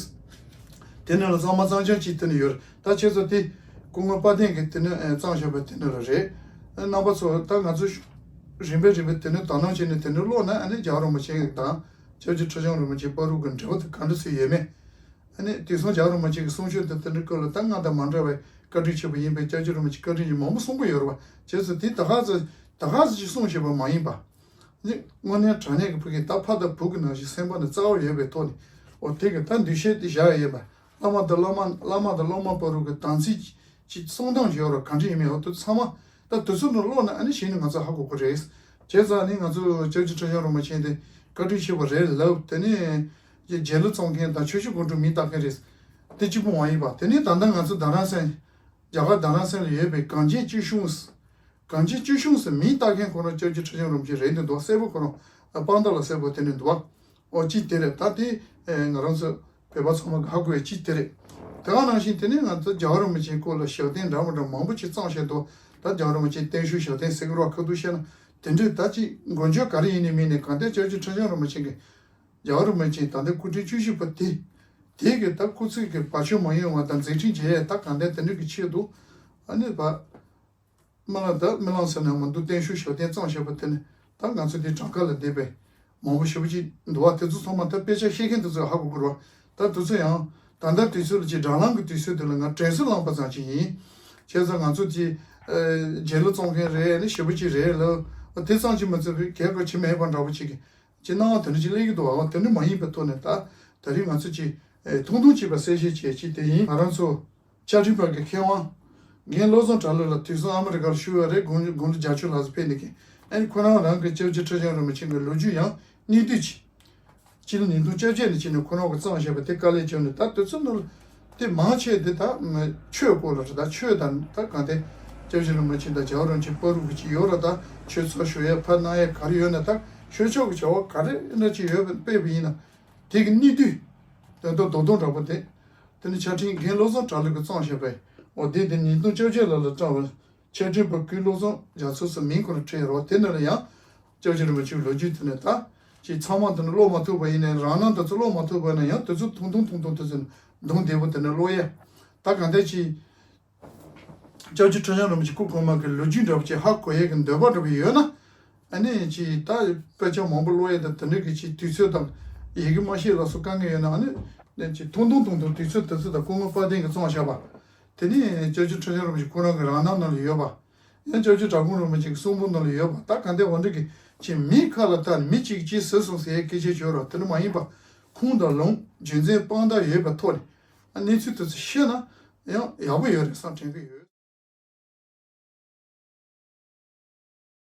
དེ་ནས་ལ་གཙང་མ་གཙང་རྐྱང་ཅིག་དེ་ནས་ཡོད་རེད། ད་ཁྱེད་ཚོ་དེ་སྐུ་ངོ་དཔལ་ལྡན་གྱིས་དེ་ནས་ཨེ་བརྩམས་བཞག་པ་དེ་ནས་ལ་རེད། རྣམ་པ་ཚོ་ད་ང་ཚོ་རིམ་པས་རིམ་པས་དེ་ནས་དོ་སྣང་བྱས་ནས་དེ་ནས་ཀློག་ན། ཨ་ནི་རྒྱལ་བ་རིན་པོ་ཆེ་དང་སྐྱབས་རྗེ་ཁྲི་བྱང་རིན་པོ་ཆེ་བར་དུ་གི་འབྲེལ་བ་དེ་ག་འདྲ་ཚོད་ཡོད་མེད། ཨ་ནི་དེང་སང་རྒྱལ་བ་རིན་པོ་ཆེ་གི་གསུང་ཆོས་དེ་དེ་འདྲ་སྐོར་ལ་ད་ང་དང་མ་འདྲ་བའི་བཀའ་དྲིན་ཆེ་པོ་ཡིན་པའི་སྐྱབས་རྗེ་རིན་པོ་ཆེ་བཀའ་དྲིན་གྱི་མང་པོ་གསུང་གི་ཡོད་རེད་བ། བྱས་ཙང་དེ་ད་ག་ཚོད་ད་ག་ཚོད་ཅིག་གསུང་བྱས་པ་མ་ཡིན་པ། ནི་དངོས་གནས་དྲང་གནས་ཀྱི་ཕ་གི་ད་ཕ་དང་བུ་གི་ནང་བཞིན་སེམས་པ་ནི་རྩ་བ་ཡོད་པའི་ཐོག་ནས། འོ་དེ་གི་ད་འདུ་ཤེས་དེ་བཞག་ཡོད་པ། བླ་མ་དང་བླ་མ་བླ་མ་དང་སློབ་མ་བར་དུ་གི་དམ་ཚིག་ཅིག་སྲུང་སྟངས་ཤིག་ཡོད་རེད། གང་འདྲ་ཡིན་མིན་འོ་དེ་ཚང་མ་ད་དུས་ཚོད་ནང་ཀློག་ན་ཨ་ནི་གཞི་ནས་ང་ཚོ་ཧ་གོ་གི་རེད། བྱས་ཙང་ནི་ང་ཚོ་སྐྱབས་རྗེ་ཁྲི་བྱང་རིན་པོ་ཆེ་དེ་བཀའ་དྲིན་ཆེ་བ་རེད་ལབ། དེ་ནས་རྗེ་ལུ་བཙོང་མཁན་དང་ཆོས་ཞུ་དགོན་དྲུག་མིང་བཏགས་མཁན་རེད། དེ་གཅིག་པུ་མ་ཡིན་པ། དེ་ནས་ད་ལྟ་ང་ཚོ་རྡ་རམ་ས་རྒྱ་གར་རྡ་རམ་ས་ལ་ཡོད་པའི་གངས་ཅན་སྐྱིད་གཤོངས། གངས་ཅན་སྐྱིད་གཤོངས་སུ་མིང་བཏགས་མཁན་ཁོ་རང་སྐྱབས་རྗེ་ཁྲི་བྱང་རིན་པོ་ཆེ་རེད་འདུག་འདུག་གསལ་པོ་ཁོ་རང་དཔང་རྟགས་ལ་གསལ་པོ་དེ་ནས་འདུག་བ། ཨོ་གཅིག་དེ་རེད། ད་དེ་ང་རང་ཚོ་བོད་པ་ཚང་མ་གི་ཧ་གོ་ཡ་གཅིག་དེ་རེད། དེ་ག་ནང་བཞིན་དེ་ནས་ང་ཚོ་རྒྱལ་བ་རིན་པོ་ཆེའི་སྐོར་ལ་ཞབས་བརྟན་འདྲ་མི་འདྲ་མང་པོ་ཅིག་བརྩམས་བཞག་འདུག་ད་རྒྱལ་བ་རིན་པོ་ཆེའི་བརྟན་བཞུགས་ཞབས་བརྟན་ཟེར་གི་རོགས་ཁ་ཐུག་བཤད་ན་དེ་འདྲས་ད་ཅིག་མགོ་འཇོག་ག་རེ་ཡིན་ནའི་མིན་ནའི་གང་ལྟར་སྐྱབས་རྗེ་ཁྲི་བྱང་རིན་པོ་ཆེ་གི་རྒྱལ་བ་རིན་པོ་ཆེ་ད་ལྟ་སྐུ་ཕྲེང་བཅུ་བཞི་པ་དེ། དེ་གི་ད་སྐུ་ཚེ་གི་བར་ཆད་མ་ཡོང་བ་དང་མཛད་འཕྲིན་རྒྱས་ཡས་ད་གང་ལྟར་དེ་འདྲ་གི་ཆེད་དུ། ཨ་ནི་བ། སྨོན་ལམ་ད་སྨོན་ལམ་ཟེར་ན་མི་འདུག་བརྟན་བཞུགས་ཞབས་བརྟན་བརྩམས་བཞག་པ་དེ་ནི་ད་ང་ཚོ་འདི་གྲངས་ཀ་ལ་བསྡད་པའི་མང་པོ་ཞེ་པོ་ཅིག་འདུག་བ། དེ་ཚོ་ཚང་མ་ད་དཔེ་ཆ་ཤེས་མཁན་དེ་ཚོས་ཧ་གོ་དགོས་རེད་བ། ད་དེ་ཚོ་ཡང་ད་ལྟ་དུས་ཚོད་ལ་ཅིག་སྦྲག་ལམ་གི་དུས་ཚོད་དེ་ལ་ང་དྲན་གསོ་བསླངས་པ་ཙམ་ཅིག་ཡིན། བྱས་ཙང་ང་ཚོ་ཅིག་རྗེས་ལུ་བཙོང་མཁན་རེད་ནི་ཞེ་པོ་ཅིག་རེད་ལ། དེ་ཙམ་ཅིག་མ་ཚད་པའི་གལ་གོ་ཆེ་མེད་པ་འདྲ་པོ་ཅིག་གི་ཅིག་སྣང་བ་དེ་འདྲ་ཅིག་སླེབས་ཀྱི་འདུག་བ། དེ་འདྲ་མ་ཡིན་པའི་ཐོག་ནས་ད་ད་རིང་ང་ཚོ་ཅིག་ཐུང་ཐུང་ཅིག་པ་གསལ་བཤད་བྱས་ཅིག་དེ་ཡིན། ང་རང་ཚོ། བཅའ་ཁྲིམས་པ་གི་མཁས་དབང་། རྒན་བློ་བཟང་གྲགས་ལོ་ལགས་དུས་སང་ཨ་མི་རི་ཀར་བཞུགས་ཡོད་རེད། དགུང་དགུང་ལོ་བརྒྱད་ཅུ་ལྷག་ཙམ་ཕེབས་ནས་ཀྱི། ཨ་ནི་ཁོ་རང་རང་གི་སྐྱབས་རྗེ་ཁྲི་བྱང་རིན་པོ་ཆེ་གི་ལོ་རྒྱུས་ཡང་སྣེ་བསྡུས་ཀྱིས། སྤྱི་ལོ་ཉིས་སྟོང་བཅོ་བརྒྱད་ནས་བྱས་ནས་ཁོ་རང་གིས་བརྩམས་བཞག་པ་དེ་དཀའ་ལས་བརྒྱབ་ནས་ད་དུས་ཚོད་ནང་དེ་མང་ཆེ་དེ་ད་ཆོས་སྐོར་ལ་རེད། ད་ཆོས་དང་ད་གང་དེ་སྐྱབས་རྗེ་རིན་པོ་ཆེ་དང་རྒྱལ་བ་རིན་པོ་ཆེ་བར་དུ་གི་ཅིག་ཡོད་རེད། ད་ཆོས་ཚོགས་ཞུ་ཡས་ཕར་གནང་ཡས་ག་རེ་ཡོད་ན་ད་ཆོས་ཕྱོགས་ཀྱི་བྱ་བ་ག་རེ་འདྲ་ཅིག་ཡོད་པ་སྤེལ་བ་ཡིན་ན་དེ་གི་སྣེ་བསྡུས་དོན་དག་རྡོག་རྡོག་འདྲ་པོ་དེ། དེ་ནི་ཕྱག་ཕྲེང་རྒན་བློ་བཟང་གྲགས་ལོ་གིས་བརྩམས་བཞག་པའི་འོ་དེ་དེ་ཉིས་སྟོང་བཅོ་བརྒྱད་ལོ་ལ་བརྩམས་པའི་ཕྱག་ཕྲེང་པ་ཀུན་བློ་བཟང་རྒྱ་མཚོ་ཟེར་མིང་ཁོ་རང་བྲིས་ཡོད་རེད་བ། དེ་ནང་ལ་ཡང་སྐྱབས་རྗེ་རིན་པོ་ཆེའི་ལོ་རྒྱུས་དེ་ནི་ད་ཅིག་ཚང་མ་དེ་ནི་ཀློག་མ་ཐུབ་པ་ཡིན་ནའི་རང་སྣང་དེ་ཚོ་ཀློག་མ་ཐུབ་པ་ཡིན་ན་ཡང་དེ་ཚོ་ཐུང་ཐུང་ཐུང་ཐུང་དེ་ཚོ་མདུང་བདེ་པོ་དེ་ནི་ཀློག་ཡས། ད་གང་ལྟར་ཅིག་སྐྱབས་རྗེ་ཁྲི་བྱང་རིན་པོ་ཆེ་སྐུ་གོང་མ་གི་ལོ་རྒྱུས་འདྲ་པོ་ཅིག་ཧ་གོ་ཡས་ཀྱི་འདོད་པ་འདྲ་པོ་ཡོད་ན། ཨ་ནི་ཅིག་ད་དཔེ་ཆ་མང་པོ་ཀློག་ཡས་དང་དེ་འདྲ་གི་ཅིག་དུས་ཚོད་དང་ཡི་གེ་མ་ཤེས་ལ་སོགས་དཀའ་ངལ་ཡོད་ན་ཨ་ནི་ཅིག་ཐུང་ཐུང་ཐུང་ཐུང་དུས་ཚོད་དེ་ཚོ་དང་སྐུ་ངོ་དཔལ་ལྡན་གྱིས་བརྩམས་བཞག་པ། དེ་ནི་སྐྱབས་རྗེ་ཁྲི་བྱང་རིན་པོ་ཆེ་ཁོ་རང་གི་རང་སྣང་ནང་ལ་ཡོད་པ། ཡང་སྐྱབས་རྗེ་གྲྭ་ཁོང་རིན་པོ་ཆེ་གི་གསུང་འབུམ་ནང་ལ་ཡོད་པ། ད་ག་འདྲ་འོ་འདྲ་གི་ཅིག་མིའི་ཁ་ལ་བལྟས་ནས་མི་གཅིག་ཅིག་ཟེར་སོང་ཟེར་ཡའི་སྐད་ཆ་བརྗོད་རོགས། དེ་འདྲ་མ་ཡིན་པ་ཁུངས་དང་ལུང་རྒྱུ་མཚན་དཔང་རྟགས་ཡོད་པའི་ཐོག་ནས། ཨ་གནས་ཚུལ་དེ་ཚོ་ཤེས་ན་ཡང་ཡག་པོ་ཡོད་རེད་བསམ་དྲན་གྱི་ཡོད།